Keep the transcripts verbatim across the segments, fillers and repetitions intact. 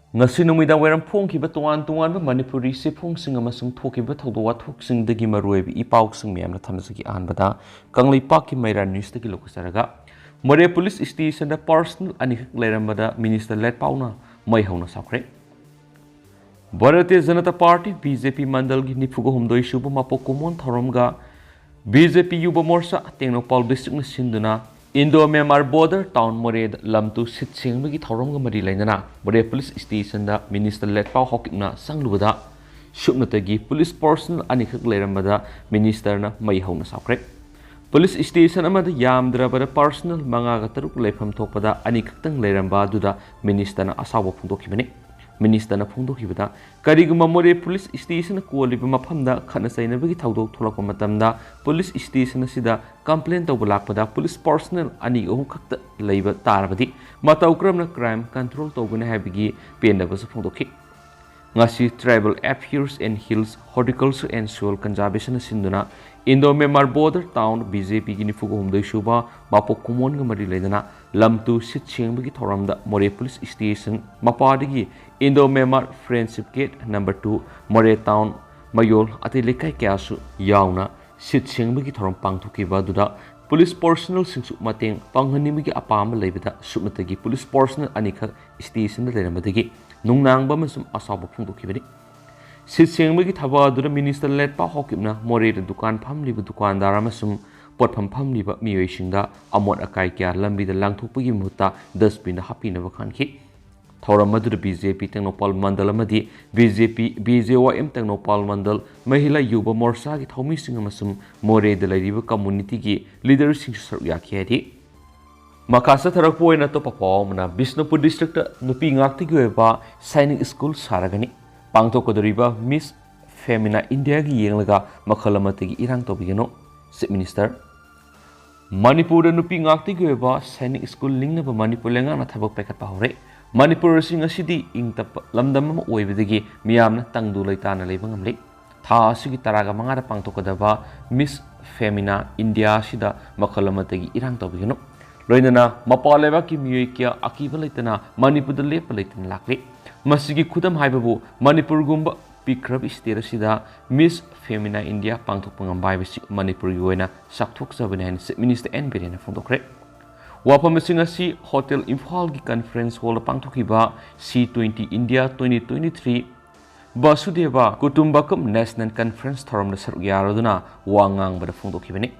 ꯉꯁꯤ ꯅꯨꯃꯤꯗꯥꯡ ꯋꯥꯏꯔꯝ ꯐꯣꯡꯈꯤꯕ ꯇꯣꯉꯥꯟ ꯇꯣꯉꯥꯟꯕ ꯃꯅꯤꯄꯨꯔꯤ ꯆꯦꯐꯣꯡꯁꯤꯡ ꯑꯃꯁꯨꯡ ꯊꯣꯛꯈꯤꯕ ꯊꯧꯗꯣꯛ ꯋꯥꯊꯣꯛꯁꯤꯡꯗꯒꯤ ꯃꯔꯨꯑꯣꯏꯕ ꯏ ꯄꯥꯎꯁꯤꯡ ꯃꯌꯥꯝꯅ ꯊꯝꯖꯒꯦ꯫ ꯑꯍꯥꯟꯕꯗ ꯀꯪꯂꯩꯄꯥꯛꯀꯤ ꯃꯩꯔꯥ ꯅ꯭ꯌꯨꯁꯇꯒꯤ ꯂꯧꯈꯠꯆꯔꯒ, ꯃꯣꯔꯦ ꯄꯨꯂꯤꯁ ꯁ꯭ꯇꯦꯁꯟꯗ ꯄꯥꯔꯁꯅꯦꯜ ꯑꯅꯤꯈꯛ ꯂꯩꯔꯝꯕꯗ ꯃꯤꯅꯤꯁꯇꯔ ꯂꯦꯠꯄꯥꯎꯅ ꯃꯩ ꯍꯧꯅ ꯁꯥꯎꯈ꯭ꯔꯦ꯫ Bharatiya Janata party, B J ꯄꯤ, ꯃꯟꯗꯜꯒꯤ ꯅꯤꯐꯨꯒ ꯍꯨꯝꯗꯣꯏ ꯁꯨꯕ ꯃꯄꯣꯛ ꯀꯨꯝꯑꯣꯟ ꯊꯧꯔꯝꯒ ꯕꯤ ꯖꯦ ꯄꯤ ꯌꯨꯕ ꯃꯣꯔꯆꯥ ꯇꯦꯡꯅꯧꯄꯥꯜ ꯗꯤꯁꯇ꯭ꯔꯤꯛꯅ ꯁꯤꯟꯗꯨꯅ ꯏꯟꯗꯣ ꯃ꯭ꯌꯥꯟꯃꯥꯔ ꯕꯣꯔꯗꯔ ꯇꯥꯎꯟ ꯃꯣꯔꯦꯗ ꯂꯝ ꯇꯨ ꯁꯤꯠ ꯁꯦꯡꯕꯒꯤ ꯊꯧꯔꯝꯒ ꯃꯔꯤ ꯂꯩꯅꯅ ꯃꯣꯔꯦ ꯄꯨꯂꯤꯁ ꯁ꯭ꯇꯦꯁꯟꯗ ꯃꯤꯅꯤꯁꯇꯔ ꯂꯦꯠꯄꯥꯎ ꯍꯥꯎꯀꯤꯞꯅ ꯆꯪꯂꯨꯕꯗ ꯁꯨꯞꯅꯇꯒꯤ ꯄꯨꯂꯤꯁ ꯄꯥꯔꯁꯅꯦꯜ ꯑꯅꯤꯈꯛ ꯂꯩꯔꯝꯕꯗ ꯃꯤꯅꯤꯁꯇꯔꯅ ꯃꯩ ꯍꯧꯅ ꯁꯥꯎꯈ꯭ꯔꯦ꯫ ꯄꯨꯂꯤꯁ ꯁ꯭ꯇꯦꯁꯟ ꯑꯃꯗ ꯌꯥꯝꯗ꯭ꯔꯕꯗ ꯄꯥꯔꯁꯅꯦꯜ ꯃꯉꯥꯒ ꯇꯔꯨꯛ ꯂꯩꯐꯝ ꯊꯣꯛꯄꯗ ꯑꯅꯤꯈꯛꯇꯪ ꯂꯩꯔꯝꯕ ꯑꯗꯨꯗ ꯃꯤꯅꯤꯁꯇꯔꯅ ꯑꯁꯥꯎꯕ ꯐꯣꯡꯗꯣꯛꯈꯤꯕꯅꯤ꯫ ꯃꯤꯅꯤꯁꯇꯔꯅ ꯐꯣꯡꯗꯣꯛꯈꯤꯕꯗ, ꯀꯔꯤꯒꯨꯝꯕ ꯃꯣꯔꯦ ꯄꯨꯂꯤꯁ ꯁ꯭ꯇꯦꯁꯟꯅ ꯀꯣꯜꯂꯤꯕ ꯃꯐꯝꯗ ꯈꯠꯅ ꯆꯩꯅꯕꯒꯤ ꯊꯧꯗꯣꯛ ꯊꯣꯛꯂꯛꯄ ꯃꯇꯝꯗ ꯄꯨꯂꯤꯁ ꯁ꯭ꯇꯦꯁꯟ ꯑꯁꯤꯗ ꯀꯝꯄ꯭ꯂꯦꯟ ꯇꯧꯕ ꯂꯥꯛꯄꯗ ꯄꯨꯂꯤꯁ ꯄꯥꯔꯁꯅꯦꯜ ꯑꯅꯤ ꯑꯍꯨꯝ ꯈꯛꯇ ꯂꯩꯕ ꯇꯥꯔꯕꯗꯤ ꯃꯇꯧ ꯀꯔꯝꯅ ꯀ꯭ꯔꯥꯏꯝ ꯀꯟꯇ꯭ꯔꯣꯜ ꯇꯧꯒꯅꯤ ꯍꯥꯏꯕꯒꯤ ꯄꯦꯟꯗꯕꯁꯨ ꯐꯣꯡꯗꯣꯛꯈꯤ꯫ ꯉꯁꯤ Tribal Affairs and Hills, Horticulture and Soil Conservation ꯁꯤꯟꯗꯨꯅ Indo Myanmar border town B J ꯄꯤꯒꯤ ꯅꯤꯐꯨꯒ ꯍꯨꯝꯗꯣꯏ ꯁꯨꯕ ꯃꯄꯣꯛ ꯀꯨꯝꯑꯣꯟꯒ ꯃꯔꯤ ꯂꯩꯅꯅ ꯂꯝ ꯇꯨ ꯁꯤꯠ ꯁꯦꯡꯕꯒꯤ ꯊꯧꯔꯝꯗ ꯃꯣꯔꯦ ꯄꯨꯂꯤꯁ ꯁ꯭ꯇꯦꯁꯟ ꯃꯄꯥꯗꯒꯤ Indo Myanmar friendship gate number two, Moreh town, ꯃꯌꯣꯜ ꯑꯇꯩ ꯂꯩꯀꯥꯏ ꯀꯌꯥꯁꯨ ꯌꯥꯎꯅ ꯁꯤꯠ ꯁꯦꯡꯕꯒꯤ ꯊꯧꯔꯝ ꯄꯥꯡꯊꯣꯛꯈꯤꯕ ꯑꯗꯨꯗ ꯄꯨꯂꯤꯁ ꯄꯥꯔꯁꯅꯦꯜꯁꯤꯡꯁꯨ ꯃꯇꯦꯡ ꯄꯥꯡꯍꯟꯅꯤꯡꯕꯒꯤ ꯑꯄꯥꯝꯕ ꯂꯩꯕꯗ ꯁꯨꯞꯅꯇꯒꯤ ꯄꯨꯂꯤꯁ ꯄꯥꯔꯁꯅꯦꯜ ꯑꯅꯤꯈꯛ ꯁ꯭ꯇꯦꯁꯟꯗ ꯂꯩꯔꯝꯕꯗꯒꯤ ꯅꯨꯡꯅꯥꯡꯕ ꯑꯃꯁꯨꯡ ꯑꯁꯥꯎꯕ ꯐꯣꯡꯗꯣꯛꯈꯤꯕꯅꯤ꯫ ꯁꯤꯠ ꯁꯦꯡꯕꯒꯤ ꯊꯕꯛ ꯑꯗꯨꯗ ꯃꯤꯅꯤꯁꯇꯔ ꯂꯦꯠꯄꯥꯎ ꯍꯥꯎꯀꯤꯞꯅ ꯃꯣꯔꯦꯗ ꯗꯨꯀꯥꯟ ꯐꯝꯂꯤꯕ ꯗꯨꯀꯥꯟꯗꯥꯔ ꯑꯃꯁꯨꯡ ꯄꯣꯠꯐꯝ ꯐꯝꯂꯤꯕ ꯃꯤꯑꯣꯏꯁꯤꯡꯗ ꯑꯃꯣꯠ ꯑꯀꯥꯏ ꯀꯌꯥ ꯂꯝꯕꯤꯗ ꯂꯪꯊꯣꯛꯄꯒꯤ ꯃꯍꯨꯠꯇ ꯗꯁꯕꯤꯟꯗ ꯍꯥꯞꯄꯤꯅꯕ ꯈꯟꯈꯤ꯫ ꯊꯧꯔꯝ ꯑꯗꯨꯗ ꯕꯤ ꯖꯦ ꯄꯤ ꯇꯦꯡꯅꯧꯄꯥꯜ ꯃꯟꯗꯜ ꯑꯃꯗꯤ ꯕꯤ ꯖꯦ ꯄꯤ, ꯕꯤ ꯖꯦ ꯋꯥꯏ ꯑꯦꯝ ꯇꯦꯡꯅꯧꯄꯥꯜ ꯃꯟꯗꯜ ꯃꯍꯤꯂꯥ ꯌꯨꯕ ꯃꯣꯔꯆꯥꯒꯤ ꯊꯧꯃꯤꯁꯤꯡ ꯑꯃꯁꯨꯡ ꯃꯣꯔꯦꯗ ꯂꯩꯔꯤꯕ ꯀꯝꯃꯨꯅꯤꯇꯤꯒꯤ ꯂꯤꯗꯔꯁꯤꯡꯁꯨ ꯁꯔꯨꯛ ꯌꯥꯈꯤ ꯍꯥꯏꯔꯤ꯫ ꯃꯈꯥ ꯆꯠꯊꯔꯛꯄ ꯑꯣꯏꯅ ꯑꯇꯣꯞꯄ ꯄꯥꯎ ꯑꯃꯅ, ꯕꯤꯁꯅꯨꯄꯨꯔ ꯗꯤꯁꯇ꯭ꯔꯤꯛꯇ ꯅꯨꯄꯤ ꯉꯥꯛꯇꯒꯤ ꯑꯣꯏꯕ ꯁꯥꯏꯅꯤꯛ ꯁ꯭ꯀꯨꯜ ꯁꯥꯔꯒꯅꯤ꯫ ꯄꯥꯡꯊꯣꯛꯀꯗꯧꯔꯤꯕ ꯃꯤꯁ ꯐꯦꯃꯤꯅꯥ ꯏꯟꯗꯤꯌꯥꯒꯤ ꯌꯦꯡꯂꯒ ꯃꯈꯜ ꯑꯃꯠꯇꯒꯤ ꯏꯔꯥꯡ ꯇꯧꯕꯤꯒꯅꯨ, ꯆꯤꯐ ꯃꯤꯅꯤꯁꯇꯔ꯫ ꯃꯅꯤꯄꯨꯔꯗ ꯅꯨꯄꯤ ꯉꯥꯛꯇꯒꯤ ꯑꯣꯏꯕ ꯁꯥꯏꯅꯤꯛ ꯁ꯭ꯀꯨꯜ ꯂꯤꯡꯅꯕ ꯃꯅꯤꯄꯨꯔ ꯂꯩꯉꯥꯛꯅ ꯊꯕꯛ ꯄꯥꯏꯈꯠꯄ ꯍꯧꯔꯦ꯫ ꯃꯅꯤꯄꯨꯔ ꯑꯁꯤ ꯉꯁꯤꯗꯤ ꯏꯪ ꯇꯞꯄ ꯂꯝꯗꯝ ꯑꯃ ꯑꯣꯏꯕꯗꯒꯤ ꯃꯤꯌꯥꯝꯅ ꯇꯪꯗꯨ ꯂꯩꯇꯥꯅ ꯂꯩꯕ ꯉꯝꯂꯤ꯫ ꯊꯥ ꯑꯁꯤꯒꯤ ꯇꯔꯥꯒ ꯃꯉꯥꯗ ꯄꯥꯡꯊꯣꯛꯀꯗꯕ ꯃꯤꯁ ꯐꯦꯃꯤꯅꯥ ꯏꯟꯗꯤꯌꯥ ꯑꯁꯤꯗ ꯃꯈꯜ ꯑꯃꯠꯇꯒꯤ ꯏꯔꯥꯡ ꯇꯧꯕꯤꯒꯅꯨ꯫ ꯂꯣꯏꯅꯅ ꯃꯄꯥꯟ ꯂꯩꯕꯥꯛꯀꯤ ꯃꯤꯑꯣꯏ ꯀꯌꯥ ꯑꯀꯤꯕ ꯂꯩꯇꯅ ꯃꯅꯤꯄꯨꯔꯗ ꯂꯦꯞꯄ ꯂꯩꯇꯅ ꯂꯥꯛꯂꯤ꯫ ꯃꯁꯤꯒꯤ ꯈꯨꯗꯝ ꯍꯥꯏꯕꯕꯨ ꯃꯅꯤꯄꯨꯔꯒꯨꯝꯕ ꯄꯤꯛꯈ꯭ꯔꯕ state ꯑꯁꯤꯗ Miss Femina India ꯄꯥꯡꯊꯣꯛꯄ ꯉꯝꯕ ꯍꯥꯏꯕꯁꯤ ꯃꯅꯤꯄꯨꯔꯒꯤ ꯑꯣꯏꯅ ꯆꯥꯎꯊꯣꯛꯆꯕꯅꯤ ꯍꯥꯏꯅ Chief Minister ꯑꯦꯟ ꯕꯤꯔꯦꯟꯅ ꯐꯣꯡꯗꯣꯛꯈ꯭ꯔꯦ꯫ ꯋꯥꯐꯝꯁꯤꯡ ꯑꯁꯤ Hotel ꯏꯝꯐꯥꯜꯒꯤ conference hallꯗ ꯄꯥꯡꯊꯣꯛꯈꯤꯕ C twenty India twenty twenty three ꯕꯁꯨꯗꯦꯕ ꯀꯨꯇꯨꯝꯕꯀꯝ National Conference ꯊꯧꯔꯝꯗ ꯁꯔꯨꯛ ꯌꯥꯔꯗꯨꯅ ꯋꯥ ꯉꯥꯡꯕꯗ ꯐꯣꯡꯗꯣꯛꯈꯤꯕꯅꯤ꯫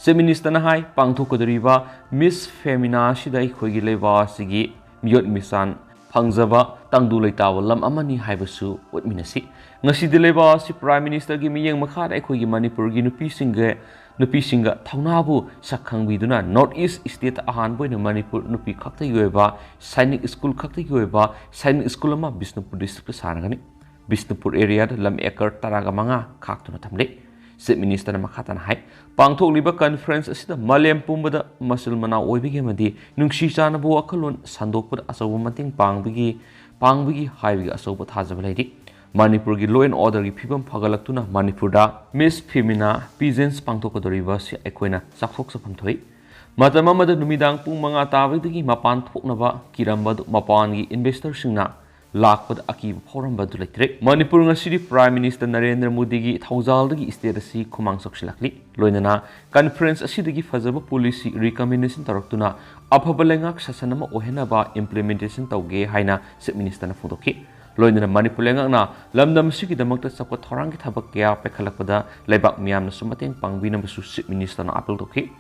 Chief Ministerꯅ ꯍꯥꯏ, ꯄꯥꯡꯊꯣꯛꯀꯗꯧꯔꯤꯕ Miss Femina ꯑꯁꯤꯗ ꯑꯩꯈꯣꯏꯒꯤ ꯂꯩꯕꯥꯛ ꯑꯁꯤꯒꯤ ꯃꯤꯑꯣꯠ ꯃꯤꯆꯥꯟ ꯐꯪꯖꯕ ꯇꯪꯗꯨ ꯂꯩꯇꯥꯕ ꯂꯝ ꯑꯃꯅꯤ ꯍꯥꯏꯕꯁꯨ ꯎꯠꯃꯤꯟꯅꯁꯤ꯫ ꯉꯁꯤꯗꯤ ꯂꯩꯕꯥꯛ ꯑꯁꯤ Prime Ministerꯒꯤ ꯃꯤꯠꯌꯦꯡ ꯃꯈꯥꯗ ꯑꯩꯈꯣꯏꯒꯤ ꯃꯅꯤꯄꯨꯔꯒꯤ ꯅꯨꯄꯤꯁꯤꯡꯒ ꯅꯨꯄꯤꯁꯤꯡꯒ ꯊꯧꯅꯥꯕꯨ ꯁꯛ ꯈꯪꯕꯤꯗꯨꯅ North East stateꯇ ꯑꯍꯥꯟꯕ ꯑꯣꯏꯅ ꯃꯅꯤꯄꯨꯔ ꯅꯨꯄꯤ ꯈꯛꯇꯒꯤ ꯑꯣꯏꯕ ꯁꯥꯏꯅꯤꯛ ꯁ꯭ꯀꯨꯜ ꯈꯛꯇꯒꯤ ꯑꯣꯏꯕ ꯁꯥꯏꯅꯤꯛ ꯁ꯭ꯀꯨꯜ ꯑꯃ ꯕꯤꯁꯅꯨꯄꯨꯔ districtꯇ ꯁꯥꯔꯒꯅꯤ꯫ ꯕꯤꯁꯅꯨꯄꯨꯔ areaꯗ ꯂꯝ acre ꯇꯔꯥꯒ ꯃꯉꯥ ꯈꯥꯛꯇꯨꯅ ꯊꯝꯂꯤ꯫ Chief Ministerꯅ ꯃꯈꯥ ꯇꯥꯅ ꯍꯥꯏ, ꯄꯥꯡꯊꯣꯛꯂꯤꯕ conference ꯑꯁꯤꯗ ꯃꯥꯂꯦꯝ ꯄꯨꯝꯕꯗ ꯃꯆꯤꯜ ꯃꯅꯥꯎ ꯑꯣꯏꯕꯒꯤ ꯑꯃꯗꯤ ꯅꯨꯡꯁꯤ ꯆꯥꯟꯅꯕ ꯋꯥꯈꯜꯂꯣꯟ ꯁꯟꯗꯣꯛꯄꯗ ꯑꯆꯧꯕ ꯃꯇꯦꯡ ꯄꯥꯡꯕꯒꯤ, ꯄꯥꯡꯕꯒꯤ ꯍꯥꯏꯕꯒꯤ ꯑꯆꯧꯕ ꯊꯥꯖꯕ ꯂꯩꯔꯤ꯫ ꯃꯅꯤꯄꯨꯔꯒꯤ law and orderꯒꯤ ꯐꯤꯕꯝ ꯐꯒꯠꯂꯛꯇꯨꯅ ꯃꯅꯤꯄꯨꯔꯗ Miss Femina Pageants ꯄꯥꯡꯊꯣꯛꯀꯗꯧꯔꯤꯕ ꯑꯁꯤ ꯑꯩꯈꯣꯏꯅ ꯆꯥꯎꯊꯣꯛꯆꯐꯝ ꯊꯣꯛꯏ꯫ ꯃꯇꯝ ꯑꯃꯗ ꯅꯨꯃꯤꯗꯥꯡ ꯄꯨꯡ ꯃꯉꯥ ꯇꯥꯕꯗꯒꯤ ꯃꯄꯥꯟ ꯊꯣꯛꯅꯕ ꯀꯤꯔꯝꯕ ꯑꯗꯨ ꯃꯄꯥꯟꯒꯤ investorꯁꯤꯡꯅ ꯂꯥꯛꯄꯗ ꯑꯀꯤꯕ ꯐꯥꯎꯔꯝꯕ ꯑꯗꯨ ꯂꯩꯇ꯭ꯔꯦ꯫ ꯃꯅꯤꯄꯨꯔ ꯉꯁꯤꯗꯤ Prime Minister ꯅꯔꯦꯟꯗ꯭ꯔ ꯃꯣꯗꯤꯒꯤ ꯊꯧꯖꯥꯜꯗꯒꯤ state ꯑꯁꯤ ꯈꯨꯃꯥꯡ ꯆꯥꯎꯁꯤꯜꯂꯛꯂꯤ꯫ ꯂꯣꯏꯅꯅ conference ꯑꯁꯤꯗꯒꯤ ꯐꯖꯕ policy recommendation ꯇꯧꯔꯛꯇꯨꯅ ꯑꯐꯕ ꯂꯩꯉꯥꯛ ꯁꯥꯁꯟ ꯑꯃ ꯑꯣꯏꯍꯟꯅꯕ implementation ꯇꯧꯒꯦ ꯍꯥꯏꯅ Chief Ministerꯅ ꯐꯣꯡꯗꯣꯛꯈꯤ꯫ ꯂꯣꯏꯅꯅ ꯃꯅꯤꯄꯨꯔ ꯂꯩꯉꯥꯛꯅ ꯂꯝꯗꯝ ꯑꯁꯤꯒꯤꯗꯃꯛꯇ ꯆꯥꯎꯈꯠ ꯊꯧꯔꯥꯡꯒꯤ ꯊꯕꯛ ꯀꯌꯥ ꯄꯥꯏꯈꯠꯂꯛꯄꯗ ꯂꯩꯕꯥꯛ ꯃꯤꯌꯥꯝꯅꯁꯨ ꯃꯇꯦꯡ ꯄꯥꯡꯕꯤꯅꯕꯁꯨ Chief Ministerꯅ appeal ꯇꯧꯈꯤ꯫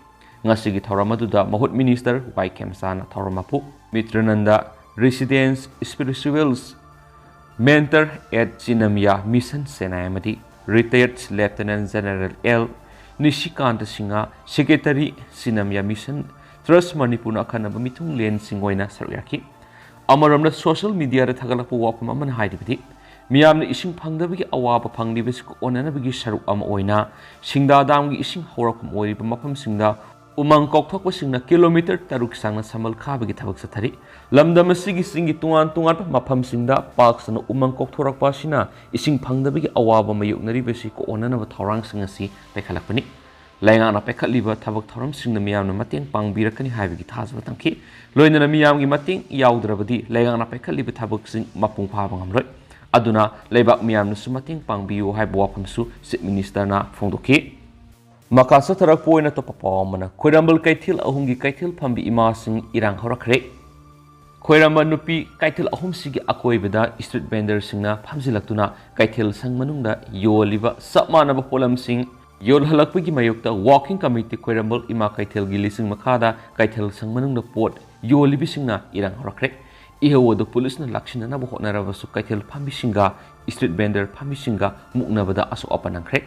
ꯉꯁꯤꯒꯤ ꯊꯧꯔꯝ ꯑꯗꯨꯗ ꯃꯍꯨꯠ Minister ꯋꯥꯏ ꯈꯦꯝꯆꯥꯅ ꯊꯧꯔꯝ ꯃꯄꯨ ꯃꯤꯇ꯭ꯔꯅꯟꯗ Residence Spirituals Mentor at Chinamya Mission Chennai ꯑꯃꯗꯤ Retired Lieutenant General L Nishikant Singh, Secretary, Chinamya Mission Trust ꯃꯅꯤꯄꯨꯔꯅ ꯑꯈꯟꯅꯕ ꯃꯤꯊꯨꯡꯂꯦꯟꯁꯤꯡ ꯑꯣꯏꯅ ꯁꯔꯨꯛ ꯌꯥꯈꯤ꯫ ꯑꯃꯔꯣꯝꯗ social mediaꯗ ꯊꯥꯒꯠꯂꯛꯄ ꯋꯥꯐꯝ ꯑꯃꯅ ꯍꯥꯏꯔꯤꯕꯗꯤ, ꯃꯤꯌꯥꯝꯅ ꯏꯁꯤꯡ ꯐꯪꯗꯕꯒꯤ ꯑꯋꯥꯕ ꯐꯪꯂꯤꯕꯁꯤ ꯀꯣꯛꯍꯟꯅꯕꯒꯤ ꯁꯔꯨꯛ ꯑꯃ ꯑꯣꯏꯅ ꯁꯤꯡꯗꯥ damꯒꯤ ꯏꯁꯤꯡ ꯍꯧꯔꯛꯐꯝ ꯑꯣꯏꯔꯤꯕ ꯃꯐꯝꯁꯤꯡꯗ ꯎꯃꯪ ꯀꯣꯛꯊꯣꯛꯄꯁꯤꯡꯅ kilometre ꯇꯔꯨꯛ ꯁꯥꯡꯅ ꯁꯝꯕꯜ ꯈꯥꯕꯒꯤ ꯊꯕꯛ ꯆꯠꯊꯔꯤ꯫ ꯂꯝꯗꯝ ꯑꯁꯤꯒꯤ ꯆꯤꯡꯒꯤ ꯇꯣꯉꯥꯟ ꯇꯣꯉꯥꯟꯕ ꯃꯐꯝꯁꯤꯡꯗ ꯄꯥꯛ ꯁꯟꯅ ꯎꯃꯪ ꯀꯣꯛꯊꯣꯔꯛꯄ ꯑꯁꯤꯅ ꯏꯁꯤꯡ ꯐꯪꯗꯕꯒꯤ ꯑꯋꯥꯕ ꯃꯥꯌꯣꯛꯅꯔꯤꯕꯁꯤ ꯀꯣꯛꯍꯟꯅꯅꯕ ꯊꯧꯔꯥꯡꯁꯤꯡ ꯑꯁꯤ ꯄꯥꯏꯈꯠꯂꯛꯄꯅꯤ꯫ ꯂꯩꯉꯥꯛꯅ ꯄꯥꯏꯈꯠꯂꯤꯕ ꯊꯕꯛ ꯊꯧꯔꯝꯁꯤꯡꯗ ꯃꯤꯌꯥꯝꯅ ꯃꯇꯦꯡ ꯄꯥꯡꯕꯤꯔꯛꯀꯅꯤ ꯍꯥꯏꯕꯒꯤ ꯊꯥꯖꯕ ꯊꯝꯈꯤ꯫ ꯂꯣꯏꯅꯅ ꯃꯤꯌꯥꯝꯒꯤ ꯃꯇꯦꯡ ꯌꯥꯎꯗ꯭ꯔꯕꯗꯤ ꯂꯩꯉꯥꯛꯅ ꯄꯥꯏꯈꯠꯂꯤꯕ ꯊꯕꯛꯁꯤꯡ ꯃꯄꯨꯡ ꯐꯥꯕ ꯉꯝꯂꯣꯏ꯫ ꯑꯗꯨꯅ ꯂꯩꯕꯥꯛ ꯃꯤꯌꯥꯝꯅꯁꯨ ꯃꯇꯦꯡ ꯄꯥꯡꯕꯤꯌꯨ ꯍꯥꯏꯕ ꯋꯥꯐꯝꯁꯨ Chief Ministerꯅ ꯐꯣꯡꯗꯣꯛꯈꯤ꯫ ꯃꯈꯥ ꯆꯠꯊꯔꯛꯄ ꯑꯣꯏꯅ ꯑꯇꯣꯞꯄ ꯄꯥꯎ ꯑꯃꯅ, ꯈ꯭ꯋꯥꯏꯔꯝꯕꯟ ꯀꯩꯊꯦꯜ ꯑꯍꯨꯝꯒꯤ ꯀꯩꯊꯦꯜ ꯐꯝꯕꯤ ꯏꯃꯥꯁꯤꯡ ꯏꯔꯥꯡ ꯍꯧꯔꯛꯈ꯭ꯔꯦ꯫ ꯈ꯭ꯋꯥꯏꯔꯝꯕꯟ ꯅꯨꯄꯤ ꯀꯩꯊꯦꯜ ꯑꯍꯨꯝꯁꯤꯒꯤ ꯑꯀꯣꯏꯕꯗ street vendorꯁꯤꯡꯅ ꯐꯝꯖꯤꯜꯂꯛꯇꯨꯅ ꯀꯩꯊꯦꯜ ꯁꯪ ꯃꯅꯨꯡꯗ ꯌꯣꯜꯂꯤꯕ ꯆꯞ ꯃꯥꯟꯅꯕ ꯄꯣꯠꯂꯝꯁꯤꯡ ꯌꯣꯜꯍꯜꯂꯛꯄꯒꯤ ꯃꯥꯌꯣꯛꯇ Working Committee ꯈ꯭ꯋꯥꯏꯔꯝꯕꯟ ꯏꯃꯥ ꯀꯩꯊꯦꯜꯒꯤ ꯂꯤꯆꯤꯡ ꯃꯈꯥꯗ ꯀꯩꯊꯦꯜ ꯁꯪ ꯃꯅꯨꯡꯗ ꯄꯣꯠ ꯌꯣꯜꯂꯤꯕꯁꯤꯡꯅ ꯏꯔꯥꯡ ꯍꯧꯔꯛꯈ꯭ꯔꯦ꯫ ꯏꯍꯧ ꯑꯗꯨ ꯄꯨꯂꯤꯁꯅ ꯂꯥꯛꯁꯤꯟꯅꯅꯕ ꯍꯣꯠꯅꯔꯕꯁꯨ ꯀꯩꯊꯦꯜ ꯐꯝꯕꯤꯁꯤꯡꯒ street vendor ꯐꯝꯕꯤꯁꯤꯡꯒ ꯃꯨꯛꯅꯕꯗ ꯑꯁꯣꯛ ꯑꯄꯟ ꯅꯪꯈ꯭ꯔꯦ꯫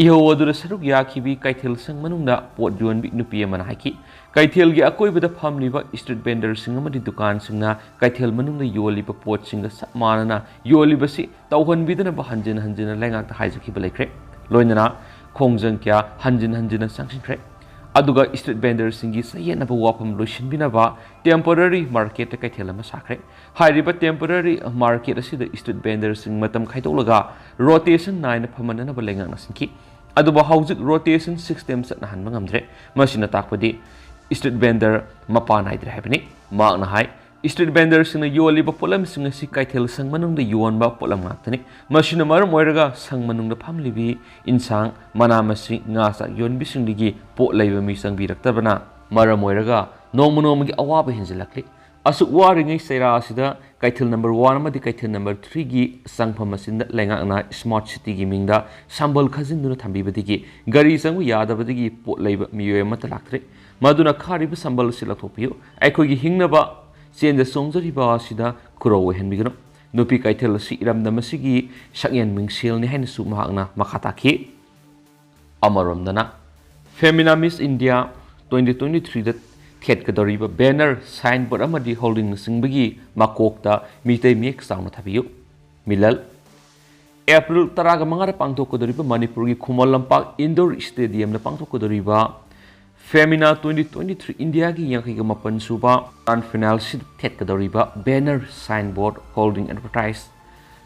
ꯏꯍꯧ ꯑꯗꯨꯗ ꯁꯔꯨꯛ ꯌꯥꯈꯤꯕꯤ ꯀꯩꯊꯦꯜ ꯁꯪ ꯃꯅꯨꯡꯗ ꯄꯣꯠ ꯌꯣꯟꯕꯤ ꯅꯨꯄꯤ ꯑꯃꯅ ꯍꯥꯏꯈꯤ, ꯀꯩꯊꯦꯜꯒꯤ ꯑꯀꯣꯏꯕꯗ ꯐꯝꯂꯤꯕ street vendorꯁꯤꯡ ꯑꯃꯗꯤ ꯗꯨꯀꯥꯟꯁꯤꯡꯅ ꯀꯩꯊꯦꯜ ꯃꯅꯨꯡꯗ ꯌꯣꯜꯂꯤꯕ ꯄꯣꯠꯁꯤꯡꯒ ꯆꯞ ꯃꯥꯟꯅꯅ ꯌꯣꯜꯂꯤꯕꯁꯤ ꯇꯧꯍꯟꯕꯤꯗꯅꯕ ꯍꯟꯖꯤꯟ ꯍꯟꯖꯤꯟꯅ ꯂꯩꯉꯥꯛꯇ ꯍꯥꯏꯖꯈꯤꯕ ꯂꯩꯈ꯭ꯔꯦ꯫ ꯂꯣꯏꯅꯅ ꯈꯣꯡꯖꯪ ꯀꯌꯥ ꯍꯟꯖꯤꯟ ꯍꯟꯖꯤꯟꯅ ꯆꯪꯁꯤꯟꯈ꯭ꯔꯦ꯫ ꯑꯗꯨꯒ street vendorꯁꯤꯡꯒꯤ ꯆꯌꯦꯠꯅꯕ ꯋꯥꯐꯝ ꯂꯣꯏꯁꯤꯟꯕꯤꯅꯕ temporary marketꯇ ꯀꯩꯊꯦꯜ ꯑꯃ ꯁꯥꯈ꯭ꯔꯦ꯫ ꯍꯥꯏꯔꯤꯕ temporary market ꯑꯁꯤꯗ street vendorꯁꯤꯡ ꯃꯇꯝ ꯈꯥꯏꯗꯣꯛꯂꯒ rotation ꯅꯥꯏꯅ ꯐꯝꯍꯟꯅꯅꯕ ꯂꯩꯉꯥꯛꯅ ꯁꯤꯟꯈꯤ꯫ ꯑꯗꯨꯕꯨ ꯍꯧꯖꯤꯛ rotation system ꯆꯠꯅꯍꯟꯕ ꯉꯝꯗ꯭ꯔꯦ꯫ ꯃꯁꯤꯅ ꯇꯥꯛꯄꯗꯤ street vendor ꯃꯄꯥ ꯅꯥꯏꯗ꯭ꯔꯦ ꯍꯥꯏꯕꯅꯤ꯫ ꯃꯍꯥꯛꯅ ꯍꯥꯏ, street vendorꯁꯤꯡꯅ ꯌꯣꯜꯂꯤꯕ ꯄꯣꯠꯂꯝꯁꯤꯡ ꯑꯁꯤ ꯀꯩꯊꯦꯜ ꯁꯪ ꯃꯅꯨꯡꯗ ꯌꯣꯟꯕ ꯄꯣꯠꯂꯝ ꯉꯥꯛꯇꯅꯤ꯫ ꯃꯁꯤꯅ ꯃꯔꯝ ꯑꯣꯏꯔꯒ ꯁꯪ ꯃꯅꯨꯡꯗ ꯐꯝꯂꯤꯕꯤ ꯏꯟꯁꯥꯡ, ꯃꯅꯥ ꯃꯁꯤꯡ, ꯉꯥ ꯆꯥꯛ ꯌꯣꯟꯕꯤꯁꯤꯡꯗꯒꯤ ꯄꯣꯠ ꯂꯩꯕ ꯃꯤ ꯆꯪꯕꯤꯔꯛꯇꯕꯅ ꯃꯔꯝ ꯑꯣꯏꯔꯒ ꯅꯣꯡꯃ ꯅꯣꯡꯃꯒꯤ ꯑꯋꯥꯕ ꯍꯦꯟꯖꯤꯜꯂꯛꯂꯤ꯫ ꯑꯁꯨꯛ ꯋꯥꯔꯤꯉꯩ ꯆꯩꯔꯥ ꯑꯁꯤꯗ ꯀꯩꯊꯦꯜ number one ꯑꯃꯗꯤ ꯀꯩꯊꯦꯜ number threeꯒꯤ ꯆꯪꯐꯝ ꯑꯁꯤꯗ ꯂꯩꯉꯥꯛꯅ smart cityꯒꯤ ꯃꯤꯡꯗ ꯁꯝꯕꯜ ꯈꯥꯖꯤꯟꯗꯨꯅ ꯊꯝꯕꯤꯕꯗꯒꯤ ꯒꯥꯔꯤ ꯆꯪꯕ ꯌꯥꯗꯕꯗꯒꯤ ꯄꯣꯠ ꯂꯩꯕ ꯃꯤꯑꯣꯏ ꯑꯃꯠꯇ ꯂꯥꯛꯇ꯭ꯔꯦ꯫ ꯃꯗꯨꯅ ꯈꯥꯔꯤꯕ ꯁꯝꯕꯜ ꯑꯁꯤ ꯂꯧꯊꯣꯛꯄꯤꯌꯨ꯫ ꯑꯩꯈꯣꯏꯒꯤ ꯍꯤꯡꯅꯕ ꯆꯦꯟꯗ ꯆꯣꯡꯖꯔꯤꯕ ꯑꯁꯤꯗ ꯈꯨꯔꯧ ꯑꯣꯏꯍꯟꯕꯤꯒꯅꯨ꯫ ꯅꯨꯄꯤ ꯀꯩꯊꯦꯜ ꯑꯁꯤ ꯏꯔꯝꯗꯝ ꯑꯁꯤꯒꯤ ꯁꯛꯌꯦꯟ ꯃꯤꯡꯁꯦꯜꯅꯤ ꯍꯥꯏꯅꯁꯨ ꯃꯍꯥꯛꯅ ꯃꯈꯥ ꯇꯥꯈꯤ꯫ ꯑꯃꯔꯣꯝꯗꯅ, Femina Miss India twenty twenty-threeꯗ ꯊꯦꯠꯀꯗꯧꯔꯤꯕ banner, signboard ꯑꯃꯗꯤ hoardingꯅꯆꯤꯡꯕꯒꯤ ꯃꯀꯣꯛꯇ ꯃꯤꯇꯩ ꯃꯌꯦꯛ ꯆꯥꯎꯅ ꯊꯥꯕꯤꯌꯨ꯫ ꯃꯤꯂꯜ꯫ ꯑꯦꯄ꯭ꯔꯤꯜ ꯇꯔꯥꯒ ꯃꯉꯥꯗ ꯄꯥꯡꯊꯣꯛꯀꯗꯧꯔꯤꯕ ꯃꯅꯤꯄꯨꯔꯒꯤ Khuman Lampak indoor stadiumꯗ ꯄꯥꯡꯊꯣꯛꯀꯗꯧꯔꯤꯕ Femina twenty twenty-three Indiaꯒꯤ ꯌꯥꯡꯈꯩꯒ ꯃꯥꯄꯟ ꯁꯨꯕ grand finale ꯁꯤꯗ ꯊꯦꯠꯀꯗꯧꯔꯤꯕ banner, signboard, hoarding, advertise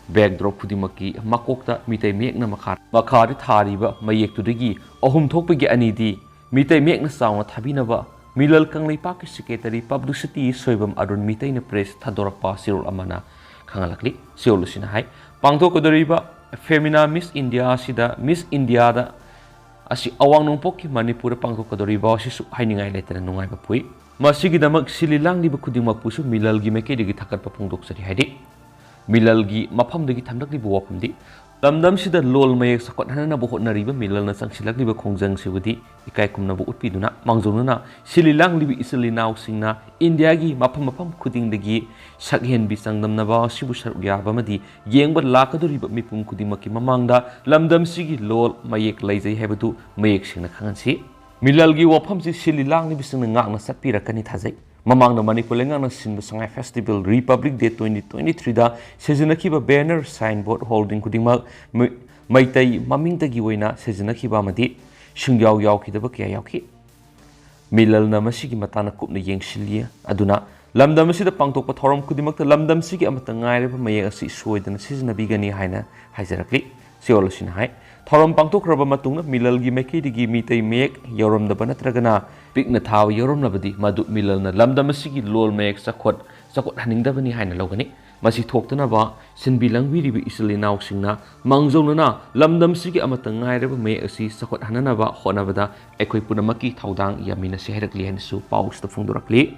Backdrop ꯈꯨꯗꯤꯡꯃꯛꯀꯤ ꯃꯀꯣꯛꯇ ꯃꯤꯇꯩ ꯃꯌꯦꯛꯅ ꯃꯈꯥ, ꯃꯈꯥꯗ ꯊꯥꯔꯤꯕ ꯃꯌꯦꯛꯇꯨꯗꯒꯤ ꯑꯍꯨꯝ ꯊꯣꯛꯄꯒꯤ ꯑꯅꯤꯗꯤ ꯃꯤꯇꯩ ꯃꯌꯦꯛꯅ ꯆꯥꯎꯅ ꯊꯥꯕꯤꯅꯕ ꯃꯤꯂꯜ ꯀꯪꯂꯩꯄꯥꯛꯀꯤ secretary publicity Soibam Arun ꯃꯤꯇꯩꯅ press ꯊꯥꯗꯣꯔꯛꯄ ꯆꯦꯔꯣꯜ ꯑꯃꯅ ꯈꯪꯍꯜꯂꯛꯂꯤ꯫ ꯆꯦꯔꯣꯜ ꯑꯁꯤꯅ ꯍꯥꯏ, ꯄꯥꯡꯊꯣꯛꯀꯗꯧꯔꯤꯕ Femina Miss India ꯑꯁꯤꯗ Miss Indiaꯗ ꯑꯁꯤ ꯑꯋꯥꯡ ꯅꯣꯡꯄꯣꯛꯀꯤ ꯃꯅꯤꯄꯨꯔꯗ ꯄꯥꯡꯊꯣꯛꯀꯗꯧꯔꯤꯕ ꯑꯁꯤꯁꯨ ꯍꯥꯏꯅꯤꯡꯉꯥꯏ ꯂꯩꯇꯅ ꯅꯨꯡꯉꯥꯏꯕ ꯄꯣꯛꯏ꯫ ꯃꯁꯤꯒꯤꯗꯃꯛ ꯁꯤꯜꯂꯤ ꯂꯥꯡꯂꯤꯕ ꯈꯨꯗꯤꯡꯃꯛꯄꯨꯁꯨ ꯃꯤꯂꯜꯒꯤ ꯃꯥꯏꯀꯩꯗꯒꯤ ꯊꯥꯒꯠꯄ ꯐꯣꯡꯗꯣꯛꯆꯔꯤ ꯍꯥꯏꯔꯤ꯫ ꯃꯤꯂꯜꯒꯤ ꯃꯐꯝꯗꯒꯤ ꯊꯝꯂꯛꯂꯤꯕ ꯋꯥꯐꯝꯗꯤ, ꯂꯝꯗꯝꯁꯤꯗ ꯂꯣꯜ ꯃꯌꯦꯛ ꯆꯥꯎꯈꯠꯍꯟꯅꯕ ꯍꯣꯠꯅꯔꯤꯕ ꯃꯤꯂꯜꯅ ꯆꯪꯁꯤꯜꯂꯛꯂꯤꯕ ꯈꯣꯡꯖꯪꯁꯤꯕꯨꯗꯤ ꯏꯀꯥꯏ ꯈꯨꯝꯅꯕ ꯎꯠꯄꯤꯗꯨꯅ, ꯃꯥꯡꯖꯧꯅꯅ ꯁꯤꯜꯂꯤ ꯂꯥꯡꯂꯤꯕ ꯏꯆꯤꯜ ꯏꯅꯥꯎꯁꯤꯡꯅ ꯏꯟꯗꯤꯌꯥꯒꯤ ꯃꯐꯝ ꯃꯐꯝ ꯈꯨꯗꯤꯡꯗꯒꯤ ꯁꯛꯍꯦꯟꯕꯤ ꯆꯥꯡꯗꯝꯅꯕ ꯑꯁꯤꯕꯨ ꯁꯔꯨꯛ ꯌꯥꯕ ꯑꯃꯗꯤ ꯌꯦꯡꯕ ꯂꯥꯛꯀꯗꯧꯔꯤꯕ ꯃꯤꯄꯨꯝ ꯈꯨꯗꯤꯡꯃꯛꯀꯤ ꯃꯃꯥꯡꯗ ꯂꯝꯗꯝꯁꯤꯒꯤ ꯂꯣꯜ ꯃꯌꯦꯛ ꯂꯩꯖꯩ ꯍꯥꯏꯕꯗꯨ ꯃꯌꯦꯛ ꯁꯦꯡꯅ ꯈꯪꯍꯟꯁꯤ꯫ ꯃꯤꯂꯜꯒꯤ ꯋꯥꯐꯝꯁꯤ ꯁꯤꯜꯂꯤ ꯂꯥꯡꯂꯤꯕꯁꯤꯡꯅ ꯉꯥꯛꯅ ꯆꯠꯄꯤꯔꯛꯀꯅꯤ ꯊꯥꯖꯩ꯫ ꯃꯃꯥꯡꯗ ꯃꯅꯤꯄꯨꯔ ꯂꯩꯉꯥꯛꯅ ꯁꯤꯟꯕ ꯁꯉꯥꯏ Festival Republic Day twenty twenty threeꯗ ꯁꯤꯖꯤꯟꯅꯈꯤꯕ banner, signboard, hoarding ꯈꯨꯗꯤꯡꯃꯛ ꯃꯩ-, ꯃꯩꯇꯩ ꯃꯃꯤꯡꯗꯒꯤ ꯑꯣꯏꯅ ꯁꯤꯖꯤꯟꯅꯈꯤꯕ ꯑꯃꯗꯤ ꯁꯨꯡꯌꯥꯎ ꯌꯥꯎꯈꯤꯗꯕ ꯀꯌꯥ ꯌꯥꯎꯈꯤ꯫ ꯃꯤꯂꯜꯅ ꯃꯁꯤꯒꯤ ꯃꯇꯥꯡꯗ ꯀꯨꯞꯅ ꯌꯦꯡꯁꯤꯜꯂꯤ꯫ ꯑꯗꯨꯅ ꯂꯝꯗꯝ ꯑꯁꯤꯗ ꯄꯥꯡꯊꯣꯛꯄ ꯊꯧꯔꯝ ꯈꯨꯗꯤꯡꯃꯛꯇ ꯂꯝꯗꯝꯁꯤꯒꯤ ꯑꯃꯠꯇ ꯉꯥꯏꯔꯕ ꯃꯌꯦꯛ ꯑꯁꯤ ꯁꯣꯏꯗꯅ ꯁꯤꯖꯤꯟꯅꯕꯤꯒꯅꯤ ꯍꯥꯏꯅ ꯍꯥꯏꯖꯔꯛꯂꯤ꯫ ꯆꯦꯔꯣꯜ ꯑꯁꯤꯅ ꯍꯥꯏ, ꯊꯧꯔꯝ ꯄꯥꯡꯊꯣꯛꯈ꯭ꯔꯕ ꯃꯇꯨꯡꯗ ꯃꯤꯂꯜꯒꯤ ꯃꯥꯏꯀꯩꯗꯒꯤ ꯃꯤꯇꯩ ꯃꯌꯦꯛ ꯌꯥꯎꯔꯝꯗꯕ ꯅꯠꯇ꯭ꯔꯒꯅ ꯄꯤꯛꯅ ꯊꯥꯕ ꯌꯥꯎꯔꯝꯂꯕꯗꯤ ꯃꯗꯨ ꯃꯤꯂꯜꯅ ꯂꯝꯗꯝ ꯑꯁꯤꯒꯤ ꯂꯣꯜ ꯃꯌꯦꯛ ꯆꯥꯎꯈꯠ, ꯆꯥꯎꯈꯠꯍꯟꯅꯤꯡꯗꯕꯅꯤ ꯍꯥꯏꯅ ꯂꯧꯒꯅꯤ꯫ ꯃꯁꯤ ꯊꯣꯛꯇꯅꯕ ꯁꯤꯟꯕꯤ ꯂꯥꯡꯕꯤꯔꯤꯕ ꯏꯆꯤꯜ ꯏꯅꯥꯎꯁꯤꯡꯅ ꯃꯥꯡꯖꯧꯅꯅ ꯂꯝꯗꯝꯁꯤꯒꯤ ꯑꯃꯠꯇ ꯉꯥꯏꯔꯕ ꯃꯌꯦꯛ ꯑꯁꯤ ꯆꯥꯎꯈꯠꯍꯟꯅꯅꯕ ꯍꯣꯠꯅꯕꯗ ꯑꯩꯈꯣꯏ ꯄꯨꯝꯅꯃꯛꯀꯤ ꯊꯧꯗꯥꯡ ꯌꯥꯃꯤꯟꯅꯁꯤ ꯍꯥꯏꯔꯛꯂꯤ ꯍꯥꯏꯅꯁꯨ ꯄꯥꯎꯁꯤꯗ ꯐꯣꯡꯗꯣꯔꯛꯂꯤ꯫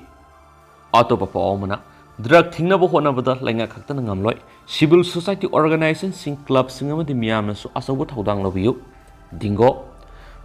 ꯑꯇꯣꯞꯄ ꯄꯥꯎ ꯑꯃꯅ, drug ꯊꯤꯡꯅꯕ ꯍꯣꯠꯅꯕꯗ ꯂꯩꯉꯥꯛ ꯈꯛꯇꯅ ꯉꯝꯂꯣꯏ, civil society organizationꯁꯤꯡ, clubꯁꯤꯡ ꯑꯃꯗꯤ ꯃꯤꯌꯥꯝꯅꯁꯨ ꯑꯆꯧꯕ ꯊꯧꯗꯥꯡ ꯂꯧꯕꯤꯌꯨ꯫ ꯗꯤꯡꯒꯣ꯫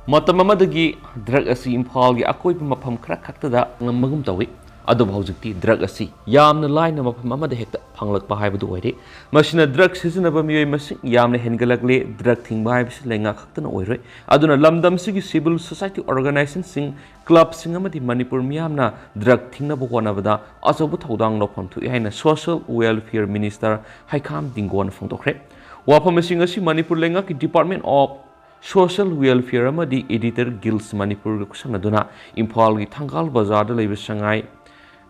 ꯃꯇꯝ ꯑꯃꯗꯒꯤ drug ꯑꯁꯤ ꯏꯝꯐꯥꯜꯒꯤ ꯑꯀꯣꯏꯕ ꯃꯐꯝ ꯈꯔ ꯈꯛꯇꯗ ꯐꯪꯉꯝꯕꯒꯨꯝ ꯇꯧꯏ꯫ ꯑꯗꯨꯕꯨ ꯍꯧꯖꯤꯛꯇꯤ drug ꯑꯁꯤ ꯌꯥꯝꯅ ꯂꯥꯏꯅ ꯃꯐꯝ ꯑꯃꯗ ꯍꯦꯛꯇ ꯐꯪꯂꯛꯄ ꯍꯥꯏꯕꯗꯨ ꯑꯣꯏꯔꯦ꯫ ꯃꯁꯤꯅ drug ꯁꯤꯖꯤꯟꯅꯕ ꯃꯤꯑꯣꯏ ꯃꯁꯤꯡ ꯌꯥꯝꯅ ꯍꯦꯟꯒꯠꯂꯛꯂꯦ꯫ Drug ꯊꯤꯡꯕ ꯍꯥꯏꯕꯁꯤ ꯂꯩꯉꯥꯛ ꯈꯛꯇꯅ ꯑꯣꯏꯔꯣꯏ꯫ ꯑꯗꯨꯅ ꯂꯝꯗꯝꯁꯤꯒꯤ civil society organizationꯁꯤꯡ, clubꯁꯤꯡ ꯑꯃꯗꯤ ꯃꯅꯤꯄꯨꯔ ꯃꯤꯌꯥꯝꯅ drug ꯊꯤꯡꯅꯕ ꯍꯣꯠꯅꯕꯗ ꯑꯆꯧꯕ ꯊꯧꯗꯥꯡ ꯂꯧꯐꯝ ꯊꯣꯛꯏ ꯍꯥꯏꯅ Social Welfare Minister ꯍꯩꯈꯥꯝ ꯗꯤꯡꯒꯣꯅ ꯐꯣꯡꯗꯣꯛꯈ꯭ꯔꯦ꯫ ꯋꯥꯐꯝ ꯑꯁꯤꯡ ꯑꯁꯤ ꯃꯅꯤꯄꯨꯔ ꯂꯩꯉꯥꯛꯀꯤ Department of Social Welfare ꯑꯃꯗꯤ Editor Guilds ꯃꯅꯤꯄꯨꯔꯒ ꯈꯨꯠꯁꯝꯅꯗꯨꯅ ꯏꯝꯐꯥꯜꯒꯤ ꯊꯪꯒꯥꯜ ꯕꯖꯥꯔꯗ ꯂꯩꯕ ꯁꯉꯥꯏ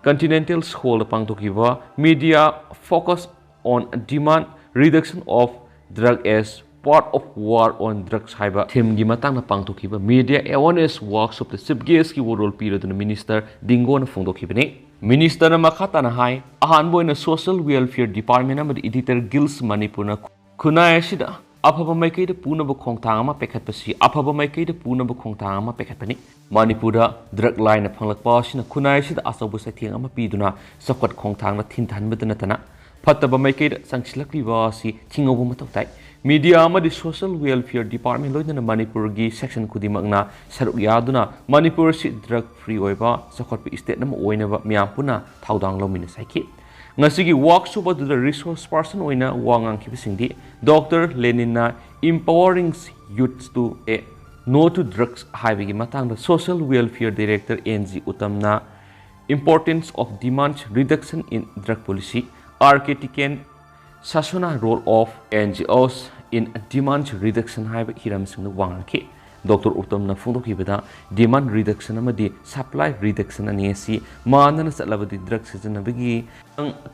Continental Hallꯗ ꯄꯥꯡꯊꯣꯛꯈꯤꯕ Media Focus on Demand Reduction of Drug as Part of War on Drugs ꯍꯥꯏꯕ themeꯒꯤ ꯃꯇꯥꯡꯗ ꯄꯥꯡꯊꯣꯛꯈꯤꯕ media awareness workshopꯇ chief guestꯀꯤ ꯋꯥꯔꯣꯜ ꯄꯤꯔꯗꯨꯅ minister ꯗꯤꯡꯒꯣꯅ ꯐꯣꯡꯗꯣꯛꯈꯤꯕꯅꯤ꯫ Ministerꯅ ꯃꯈꯥ ꯇꯥꯅ ꯍꯥꯏ, ꯑꯍꯥꯟꯕ ꯑꯣꯏꯅ Social Welfare Department ꯑꯃꯗꯤ Editor Guilds ꯃꯅꯤꯄꯨꯔꯅ ꯈꯨꯟꯅꯥꯏ ꯑꯁꯤꯗ ꯑꯐꯕ ꯃꯥꯏꯀꯩꯗ ꯄꯨꯅꯕ ꯈꯣꯡꯊꯥꯡ ꯑꯃ ꯄꯥꯏꯈꯠꯄꯁꯤ, ꯑꯐꯕ ꯃꯥꯏꯀꯩꯗ ꯄꯨꯅꯕ ꯈꯣꯡꯊꯥꯡ ꯑꯃ ꯄꯥꯏꯈꯠꯄꯅꯤ꯫ ꯃꯅꯤꯄꯨꯔꯗ drug ꯂꯥꯏꯅ ꯐꯪꯂꯛꯄ ꯑꯁꯤꯅ ꯈꯨꯟꯅꯥꯏ ꯑꯁꯤꯗ ꯑꯆꯧꯕ ꯆꯩꯊꯦꯡ ꯑꯃ ꯄꯤꯗꯨꯅ ꯆꯥꯎꯈꯠ ꯈꯣꯡꯊꯥꯡꯗ ꯊꯤꯟꯊꯍꯟꯕꯗ ꯅꯠꯇꯅ ꯐꯠꯇꯕ ꯃꯥꯏꯀꯩꯗ ꯆꯪꯁꯤꯜꯂꯛꯂꯤꯕ ꯑꯁꯤ ꯊꯤꯡꯍꯧꯕ ꯃꯊꯧ ꯇꯥꯏ꯫ Media ꯑꯃꯗꯤ Social Welfare Department ꯂꯣꯏꯅꯅ ꯃꯅꯤꯄꯨꯔꯒꯤ section ꯈꯨꯗꯤꯡꯃꯛꯅ ꯁꯔꯨꯛ ꯌꯥꯗꯨꯅ ꯃꯅꯤꯄꯨꯔ ꯑꯁꯤ drug free ꯑꯣꯏꯕ ꯆꯥꯎꯈꯠꯄ state ꯑꯃ ꯑꯣꯏꯅꯕ ꯃꯤꯌꯥꯝ ꯄꯨꯟꯅ ꯊꯧꯗꯥꯡ ꯂꯧꯃꯤꯟꯅꯁꯤ ꯍꯥꯏꯈꯤ꯫ ꯉꯁꯤꯒꯤ workshop ꯑꯗꯨꯗ resource person ꯑꯣꯏꯅ ꯋꯥ ꯉꯥꯡꯈꯤꯕꯁꯤꯡꯗꯤ Doctor Leninꯅ Empowering Youths to a No to Drugs ꯍꯥꯏꯕꯒꯤ ꯃꯇꯥꯡꯗ Social Welfare Director N G ꯎꯇꯝꯅ Importance of Demand Reduction in Drug Policy, R K Tiken Sasona Role of N G Os in Demand Reduction ꯍꯥꯏꯕ ꯍꯤꯔꯝꯁꯤꯡꯗ ꯋꯥ ꯉꯥꯡꯈꯤ꯫ Doctor ꯎꯇꯝꯅ ꯐꯣꯡꯗꯣꯛꯈꯤꯕꯗ demand reduction ꯑꯃꯗꯤ supply reduction ꯑꯅꯤ ꯑꯁꯤ ꯃꯥꯟꯅꯅ ꯆꯠꯂꯕꯗꯤ drug ꯁꯤꯖꯤꯟꯅꯕꯒꯤ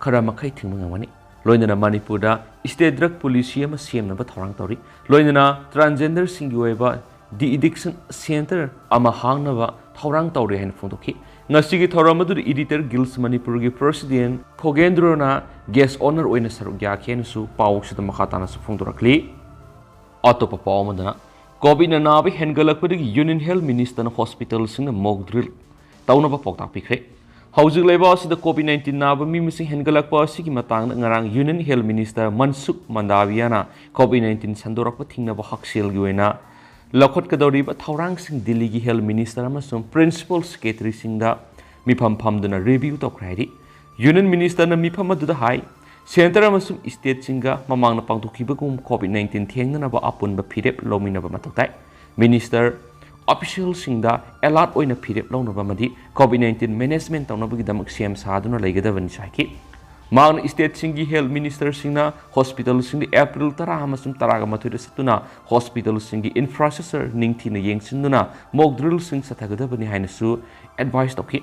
ꯈꯔ ꯃꯈꯩ ꯊꯤꯡꯕ ꯉꯝꯒꯅꯤ꯫ ꯂꯣꯏꯅꯅ ꯃꯅꯤꯄꯨꯔꯗ state drug policy ꯑꯃ ꯁꯦꯝꯅꯕ ꯊꯧꯔꯥꯡ ꯇꯧꯔꯤ꯫ ꯂꯣꯏꯅꯅ transgenderꯁꯤꯡꯒꯤ ꯑꯣꯏꯕ de-addiction center ꯑꯃ ꯍꯥꯡꯅꯕ ꯊꯧꯔꯥꯡ ꯇꯧꯔꯤ ꯍꯥꯏꯅ ꯐꯣꯡꯗꯣꯛꯈꯤ꯫ ꯉꯁꯤꯒꯤ ꯊꯧꯔꯝ ꯑꯗꯨꯗ Editor Guilds ꯃꯅꯤꯄꯨꯔꯒꯤ president ꯈꯣꯒꯦꯟꯗ꯭ꯔꯣꯅ guest honour ꯑꯣꯏꯅ ꯁꯔꯨꯛ ꯌꯥꯈꯤ ꯍꯥꯏꯅꯁꯨ ꯄꯥꯎꯁꯤꯗ ꯃꯈꯥ ꯇꯥꯅꯁꯨ ꯐꯣꯡꯗꯣꯔꯛꯂꯤ꯫ ꯑꯇꯣꯞꯄ ꯄꯥꯎ ꯑꯃꯗꯅ, COVID-ꯅ ꯅꯥꯕ ꯍꯦꯟꯒꯠꯂꯛꯄꯗꯒꯤ Union Health Ministerꯅ hospitalꯁꯤꯡꯗ mock drill ꯇꯧꯅꯕ ꯄꯥꯎꯇꯥꯛ ꯄꯤꯈ꯭ꯔꯦ꯫ ꯍꯧꯖꯤꯛ ꯂꯩꯕꯥꯛ ꯑꯁꯤꯗ COVID nineteen ꯅꯥꯕ ꯃꯤ ꯃꯁꯤꯡ ꯍꯦꯟꯒꯠꯂꯛꯄ ꯑꯁꯤꯒꯤ ꯃꯇꯥꯡꯗ ꯉꯔꯥꯡ Union Health Minister ꯃꯟꯁꯨꯈ ꯃꯟꯗꯥꯕꯤꯌꯥꯅ COVID nineteen ꯁꯟꯗꯣꯔꯛꯄ ꯊꯤꯡꯅꯕ ꯍꯛꯁꯦꯜꯒꯤ ꯑꯣꯏꯅ ꯂꯧꯈꯠꯀꯗꯧꯔꯤꯕ ꯊꯧꯔꯥꯡꯁꯤꯡ ꯗꯤꯜꯂꯤꯒꯤ Health Minister ꯑꯃꯁꯨꯡ Principal Secretaryꯁꯤꯡꯗ ꯃꯤꯐꯝ ꯐꯝꯗꯨꯅ review ꯇꯧꯈ꯭ꯔꯦ ꯍꯥꯏꯔꯤ꯫ Union Ministerꯅ ꯃꯤꯐꯝ ꯑꯗꯨꯗ ꯍꯥꯏ, Centre ꯑꯃꯁꯨꯡ stateꯁꯤꯡꯒ ꯃꯃꯥꯡꯗ ꯄꯥꯡꯊꯣꯛꯈꯤꯕꯒꯨꯝ COVID nineteen ꯊꯦꯡꯅꯅꯕ ꯑꯄꯨꯟꯕ ꯐꯤꯔꯦꯞ ꯂꯧꯃꯤꯟꯅꯕ ꯃꯊꯧ ꯇꯥꯏ꯫ Minister officialꯁꯤꯡꯗ alert ꯑꯣꯏꯅ ꯐꯤꯔꯦꯞ ꯂꯧꯅꯕ ꯑꯃꯗꯤ COVID nineteen management ꯇꯧꯅꯕꯒꯤꯗꯃꯛ ꯁꯦꯝ ꯁꯥꯗꯨꯅ ꯂꯩꯒꯗꯕꯅꯤꯁꯨ ꯍꯥꯏꯈꯤ꯫ ꯃꯍꯥꯛꯅ stateꯁꯤꯡꯒꯤ Health Ministerꯁꯤꯡꯅ hospitalꯁꯤꯡꯗ April ꯇꯔꯥ ꯑꯃꯁꯨꯡ ꯇꯔꯥꯃꯥꯊꯣꯏꯗ ꯆꯠꯇꯨꯅ hospitalꯁꯤꯡꯒꯤ infrastructure ꯅꯤꯡꯊꯤꯅ ꯌꯦꯡꯁꯤꯟꯗꯨꯅ mock drillꯁꯤꯡ ꯆꯠꯊꯒꯗꯕꯅꯤ ꯍꯥꯏꯅꯁꯨ advice ꯇꯧꯈꯤ꯫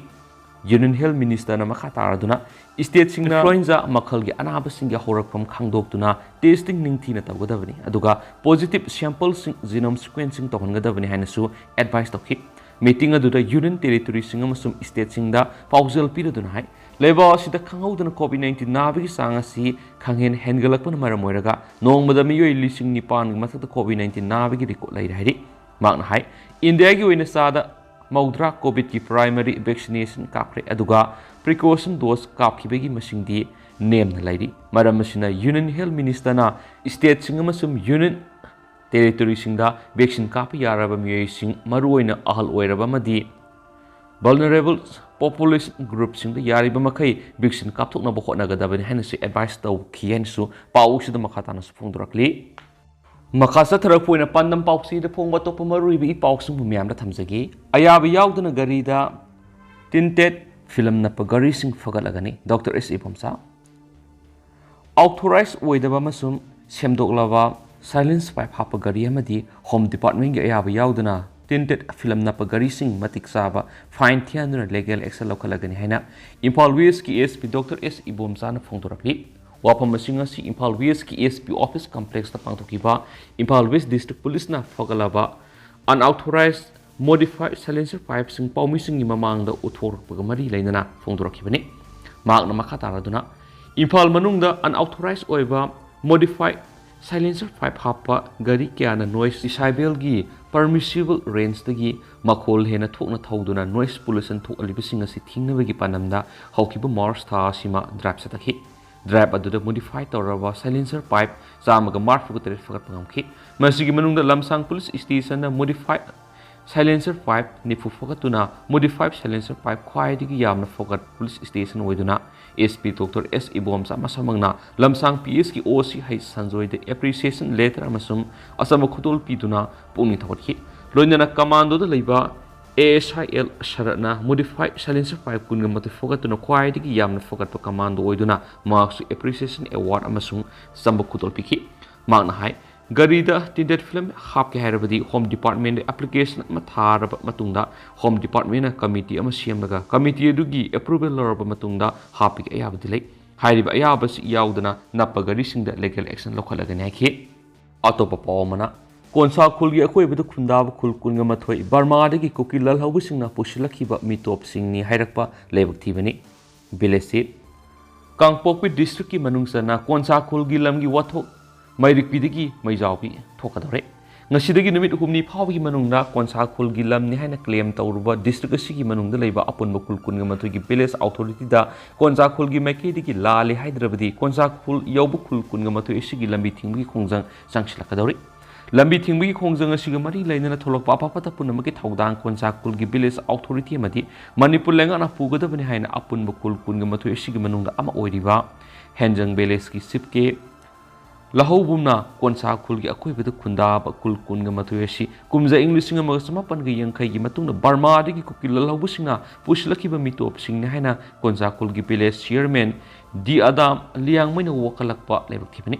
Union Health Ministerꯅ ꯃꯈꯥ ꯇꯥꯔꯗꯨꯅ stateꯁꯤꯡꯅ influenza ꯃꯈꯜꯒꯤ ꯑꯅꯥꯕꯁꯤꯡꯒꯤ ꯍꯧꯔꯛꯐꯝ ꯈꯪꯗꯣꯛꯇꯨꯅ testing ꯅꯤꯡꯊꯤꯅ ꯇꯧꯒꯗꯕꯅꯤ, ꯑꯗꯨꯒ positive sampleꯁꯤꯡ genome sequencing ꯇꯧꯍꯟꯒꯗꯕꯅꯤ ꯍꯥꯏꯅꯁꯨ advice ꯇꯧꯈꯤ꯫ Meeting ꯑꯗꯨꯗ Union Territoryꯁꯤꯡ ꯑꯃꯁꯨꯡ stateꯁꯤꯡꯗ ꯄꯥꯎꯖꯦꯜ ꯄꯤꯔꯗꯨꯅ ꯍꯥꯏ, ꯂꯩꯕꯥꯛ ꯑꯁꯤꯗ ꯈꯪꯍꯧꯗꯅ COVID nineteen ꯅꯥꯕꯒꯤ ꯆꯥꯡ ꯑꯁꯤ ꯈꯪꯍꯦꯟ ꯍꯦꯟꯒꯠꯂꯛꯄꯅ ꯃꯔꯝ ꯑꯣꯏꯔꯒ ꯅꯣꯡꯃꯗ ꯃꯤꯑꯣꯏ ꯂꯤꯁꯤꯡ ꯅꯤꯄꯥꯟꯒꯤ ꯃꯊꯛꯇ COVID nineteen ꯅꯥꯕꯒꯤ record ꯂꯩꯔꯦ ꯍꯥꯏꯔꯤ꯫ ꯃꯍꯥꯛꯅ ꯍꯥꯏ, ꯏꯟꯗꯤꯌꯥꯒꯤ ꯑꯣꯏꯅ ꯆꯥꯗ ꯃꯧꯗ꯭ꯔꯥ COVIDꯀꯤ primary vaccination ꯀꯥꯞꯈ꯭ꯔꯦ, ꯑꯗꯨꯒ precaution dose ꯀꯥꯞꯈꯤꯕꯒꯤ ꯃꯁꯤꯡꯗꯤ ꯅꯦꯝꯅ ꯂꯩꯔꯤ꯫ ꯃꯔꯝ ꯑꯁꯤꯅ Union Health Ministerꯅ stateꯁꯤꯡ ꯑꯃꯁꯨꯡ Union Territoryꯁꯤꯡꯗ vaccine ꯀꯥꯞꯄ ꯌꯥꯔꯕ ꯃꯤꯑꯣꯏꯁꯤꯡ, ꯃꯔꯨꯑꯣꯏꯅ ꯑꯍꯜ ꯑꯣꯏꯔꯕ ꯑꯃꯗꯤ vulnerable population groupꯁꯤꯡꯗ ꯌꯥꯔꯤꯕ ꯃꯈꯩ vaccine ꯀꯥꯞꯊꯣꯛꯅꯕ ꯍꯣꯠꯅꯒꯗꯕꯅꯤ ꯍꯥꯏꯅꯁꯨ advice ꯇꯧꯈꯤ ꯍꯥꯏꯅꯁꯨ ꯄꯥꯎꯁꯤꯗ ꯃꯈꯥ ꯇꯥꯅꯁꯨ ꯐꯣꯡꯗꯣꯔꯛꯂꯤ꯫ ꯃꯈꯥ ꯆꯠꯊꯔꯛꯄ ꯑꯣꯏꯅ ꯄꯥꯟꯗꯝ ꯄꯥꯎꯆꯦꯗ ꯐꯣꯡꯕ ꯑꯇꯣꯞꯄ ꯃꯔꯨꯑꯣꯏꯕ ꯏ ꯄꯥꯎꯁꯤꯡꯕꯨ ꯃꯌꯥꯝꯗ ꯊꯝꯖꯒꯦ꯫ ꯑꯌꯥꯕ ꯌꯥꯎꯗꯅ ꯒꯥꯔꯤꯗ tinted film ꯅꯞꯄ ꯒꯥꯔꯤꯁꯤꯡ ꯐꯒꯠꯂꯒꯅꯤ, ꯗꯣꯛꯇꯔ ꯑꯦꯁ ꯏꯕꯣꯝꯆꯥ꯫ Authorize ꯑꯣꯏꯗꯕ ꯑꯃꯁꯨꯡ ꯁꯦꯝꯗꯣꯛꯂꯕ silence pipe ꯍꯥꯞꯄ ꯒꯥꯔꯤ ꯑꯃꯗꯤ Home Departmentꯀꯤ ꯑꯌꯥꯕ ꯌꯥꯎꯗꯅ tinted film ꯅꯞꯄ ꯒꯥꯔꯤꯁꯤꯡ ꯃꯇꯤꯛ ꯆꯥꯕ fine ꯊꯤꯍꯟꯗꯨꯅ legal action ꯂꯧꯈꯠꯂꯒꯅꯤ ꯍꯥꯏꯅ ꯏꯝꯐꯥꯜ Westꯀꯤ SP ꯗꯣꯛꯇꯔ ꯑꯦꯁ ꯏꯕꯣꯝꯆꯥꯅ ꯐꯣꯡꯗꯣꯔꯛꯂꯤ꯫ ꯋꯥꯐꯝ ꯑꯁꯤꯡ ꯑꯁꯤ ꯏꯝꯐꯥꯜ Westꯀꯤ SP office complexꯇ ꯄꯥꯡꯊꯣꯛꯈꯤꯕ Imphal West District Policeꯅ ꯐꯒꯠꯂꯕ unauthorized modified silencer pipeꯁꯤꯡ ꯄꯥꯎꯃꯤꯁꯤꯡꯒꯤ ꯃꯃꯥꯡꯗ ꯎꯠꯊꯣꯔꯛꯄꯒ ꯃꯔꯤ ꯂꯩꯅꯅ ꯐꯣꯡꯗꯣꯔꯛꯈꯤꯕꯅꯤ꯫ ꯃꯍꯥꯛꯅ ꯃꯈꯥ ꯇꯥꯔꯗꯨꯅ, ꯏꯝꯐꯥꯜ ꯃꯅꯨꯡꯗ unauthorized ꯑꯣꯏꯕ modified silencer pipe ꯍꯥꯞꯄ ꯒꯥꯔꯤ ꯀꯌꯥꯅ noise decibelꯒꯤ permissible rangeꯗꯒꯤ ꯃꯈꯣꯜ ꯍꯦꯟꯅ ꯊꯣꯛꯅ ꯊꯧꯗꯨꯅ noise pollution ꯊꯣꯛꯍꯜꯂꯤꯕꯁꯤꯡ ꯑꯁꯤ ꯊꯤꯡꯅꯕꯒꯤ ꯄꯥꯟꯗꯝꯗ ꯍꯧꯈꯤꯕ March ꯊꯥ ꯑꯁꯤꯃ drive ꯆꯠꯊꯈꯤ꯫ Drive ꯑꯗꯨꯗ modify ꯇꯧꯔꯕ silencer pipe ꯆꯥꯝꯃꯒ ꯃꯔꯤꯐꯨ ꯇꯔꯦꯠ ꯐꯒꯠꯄ ꯉꯝꯈꯤ꯫ ꯃꯁꯤꯒꯤ ꯃꯅꯨꯡꯗ ꯂꯝꯁꯥꯡ Police Stationꯅ modified silencer pipe ꯅꯤꯐꯨ ꯐꯒꯠꯇꯨꯅ modified silencer pipe ꯈ꯭ꯋꯥꯏꯗꯒꯤ ꯌꯥꯝꯅ ꯐꯒꯠ police station ꯑꯣꯏꯗꯨꯅ SP ꯗꯣꯛꯇꯔ ꯑꯦꯁ ꯏꯕꯣꯝꯆꯥ ꯃꯁꯥꯃꯛꯅ ꯂꯝꯁꯥꯡ PSꯀꯤ OC ꯍꯩꯁ ꯁꯟꯖꯣꯏꯗ appreciation letter ꯑꯃꯁꯨꯡ ꯑꯆꯝꯕ ꯈꯨꯗꯣꯜ ꯄꯤꯗꯨꯅ ꯄꯨꯛꯅꯤꯡ ꯊꯧꯒꯠꯈꯤ꯫ ꯂꯣꯏꯅꯅ commandoꯗ ꯂꯩꯕ ASI ꯑꯦꯜ ꯁꯔꯠꯅ modified silencer pipe ꯀꯨꯟꯒ ꯃꯥꯊꯣꯏ ꯐꯒꯠꯇꯨꯅ ꯈ꯭ꯋꯥꯏꯗꯒꯤ ꯌꯥꯝꯅ ꯐꯒꯠꯄ commando ꯑꯣꯏꯗꯨꯅ ꯃꯍꯥꯛꯁꯨ appreciation award ꯑꯃꯁꯨꯡ ꯑꯆꯝꯕ ꯈꯨꯗꯣꯜ ꯄꯤꯈꯤ꯫ ꯃꯍꯥꯛꯅ ꯍꯥꯏ, ꯒꯥꯔꯤꯗ tinted film ꯍꯥꯞꯀꯦ ꯍꯥꯏꯔꯕꯗꯤ Home Department application ꯑꯃ ꯊꯥꯔꯕ ꯃꯇꯨꯡꯗ Home Department ꯅ committee ꯑꯃ ꯁꯦꯝꯂꯒ committee ꯑꯗꯨꯒꯤ approval ꯂꯧꯔꯕ ꯃꯇꯨꯡꯗ ꯍꯥꯞꯄꯒꯤ ꯑꯌꯥꯕꯗꯤ ꯂꯩ꯫ ꯍꯥꯏꯔꯤꯕ ꯑꯌꯥꯕꯁꯤ ꯌꯥꯎꯗꯅ ꯅꯞꯄ ꯒꯥꯔꯤꯁꯤꯡꯗ legal action ꯂꯧꯈꯠꯂꯒꯅꯤ ꯍꯥꯏꯈꯤ꯫ ꯑꯇꯣꯞꯄ ꯄꯥꯎ ꯑꯃꯅ, ꯀꯣꯟꯁꯥ ꯈꯨꯜꯒꯤ ꯑꯀꯣꯏꯕꯗ ꯈꯨꯟꯗꯥꯕ ꯈꯨꯜ ꯀꯨꯟꯒ ꯃꯥꯊꯣꯏ ꯕꯔꯃꯥꯗꯒꯤ ꯀꯨꯀꯤ ꯂꯥꯜꯍꯧꯕꯁꯤꯡꯅ ꯄꯨꯁꯤꯜꯂꯛꯈꯤꯕ ꯃꯤꯇꯣꯞꯁꯤꯡꯅꯤ ꯍꯥꯏꯔꯛꯄ ꯂꯥꯏꯕꯛ ꯊꯤꯕꯅꯤ꯫ Village sheet꯫ ꯀꯥꯡꯄꯣꯛꯄꯤ district ꯀꯤ ꯃꯅꯨꯡ ꯆꯟꯅ ꯀꯣꯟꯁꯥ ꯈꯨꯜꯒꯤ ꯂꯝꯒꯤ ꯋꯥꯊꯣꯛ ꯃꯩꯔꯤꯛꯄꯤꯗꯒꯤ ꯃꯩꯖꯥꯎꯕꯤ ꯊꯣꯛꯀꯗꯧꯔꯦ꯫ ꯉꯁꯤꯗꯒꯤ ꯅꯨꯃꯤꯠ ꯍꯨꯝꯅꯤ ꯐꯥꯎꯕꯒꯤ ꯃꯅꯨꯡꯗ ꯀꯣꯟꯁꯥ ꯈꯨꯜꯒꯤ ꯂꯝꯅꯤ ꯍꯥꯏꯅ claim ꯇꯧꯔꯨꯕ district ꯑꯁꯤꯒꯤ ꯃꯅꯨꯡꯗ ꯂꯩꯕ ꯑꯄꯨꯟꯕ ꯈꯨꯜ ꯀꯨꯟꯒ ꯃꯥꯊꯣꯏꯒꯤ village authority ꯗ ꯀꯣꯟꯁꯥ ꯈꯨꯜꯒꯤ ꯃꯥꯏꯀꯩꯗꯒꯤ ꯂꯥꯜꯂꯦ ꯍꯥꯏꯗ꯭ꯔꯕꯗꯤ ꯀꯣꯟꯁꯥ ꯈꯨꯜ ꯌꯧꯕ ꯈꯨꯜ ꯀꯨꯟꯒ ꯃꯥꯊꯣꯏ ꯑꯁꯤꯒꯤ ꯂꯝꯕꯤ ꯊꯤꯡꯕꯒꯤ ꯈꯣꯡꯖꯪ ꯆꯪꯁꯤꯜꯂꯛꯀꯗꯧꯔꯤ꯫ ꯂꯝꯕꯤ ꯊꯤꯡꯕꯒꯤ ꯈꯣꯡꯖꯪ ꯑꯁꯤꯒ ꯃꯔꯤ ꯂꯩꯅꯅ ꯊꯣꯛꯂꯛꯄ ꯑꯐ ꯐꯠꯇ ꯄꯨꯝꯅꯃꯛꯀꯤ ꯊꯧꯗꯥꯡ ꯀꯣꯟꯁꯥ ꯈꯨꯜꯒꯤ village authority ꯑꯃꯗꯤ ꯃꯅꯤꯄꯨꯔ ꯂꯩꯉꯥꯛꯅ ꯄꯨꯒꯗꯕꯅꯤ ꯍꯥꯏꯅ ꯑꯄꯨꯟꯕ ꯈꯨꯜ ꯀꯨꯟꯒ ꯃꯥꯊꯣꯏ ꯑꯁꯤꯒꯤ ꯃꯅꯨꯡꯗ ꯑꯃ ꯑꯣꯏꯔꯤꯕ ꯍꯦꯟꯖꯪ village ꯀꯤ chief ꯀꯦ ꯂꯍꯧꯕꯨꯝꯅ ꯀꯣꯟꯁꯥ ꯈꯨꯜꯒꯤ ꯑꯀꯣꯏꯕꯗ ꯈꯨꯟꯗꯥꯕ ꯈꯨꯜ ꯀꯨꯟꯒ ꯃꯥꯊꯣꯏ ꯑꯁꯤ ꯀꯨꯝꯖꯥ ꯏꯪ ꯂꯤꯁꯤꯡ ꯑꯃꯒ ꯆꯃꯥꯄꯟꯒ ꯌꯥꯡꯈꯩꯒꯤ ꯃꯇꯨꯡꯗ ꯕꯔꯃꯥꯗꯒꯤ ꯀꯨꯀꯤ ꯂꯥꯜꯍꯧꯕꯁꯤꯡꯅ ꯄꯨꯁꯤꯜꯂꯛꯈꯤꯕ ꯃꯤꯇꯣꯞꯁꯤꯡꯅꯤ ꯍꯥꯏꯅ ꯀꯣꯟꯁꯥ ꯈꯨꯜꯒꯤ village chairman ꯗꯤ ꯑꯗꯥꯝ ꯂꯤꯌꯥꯡꯃꯩꯅ ꯋꯥꯀꯠꯂꯛꯄ ꯂꯥꯏꯕꯛ ꯊꯤꯕꯅꯤ꯫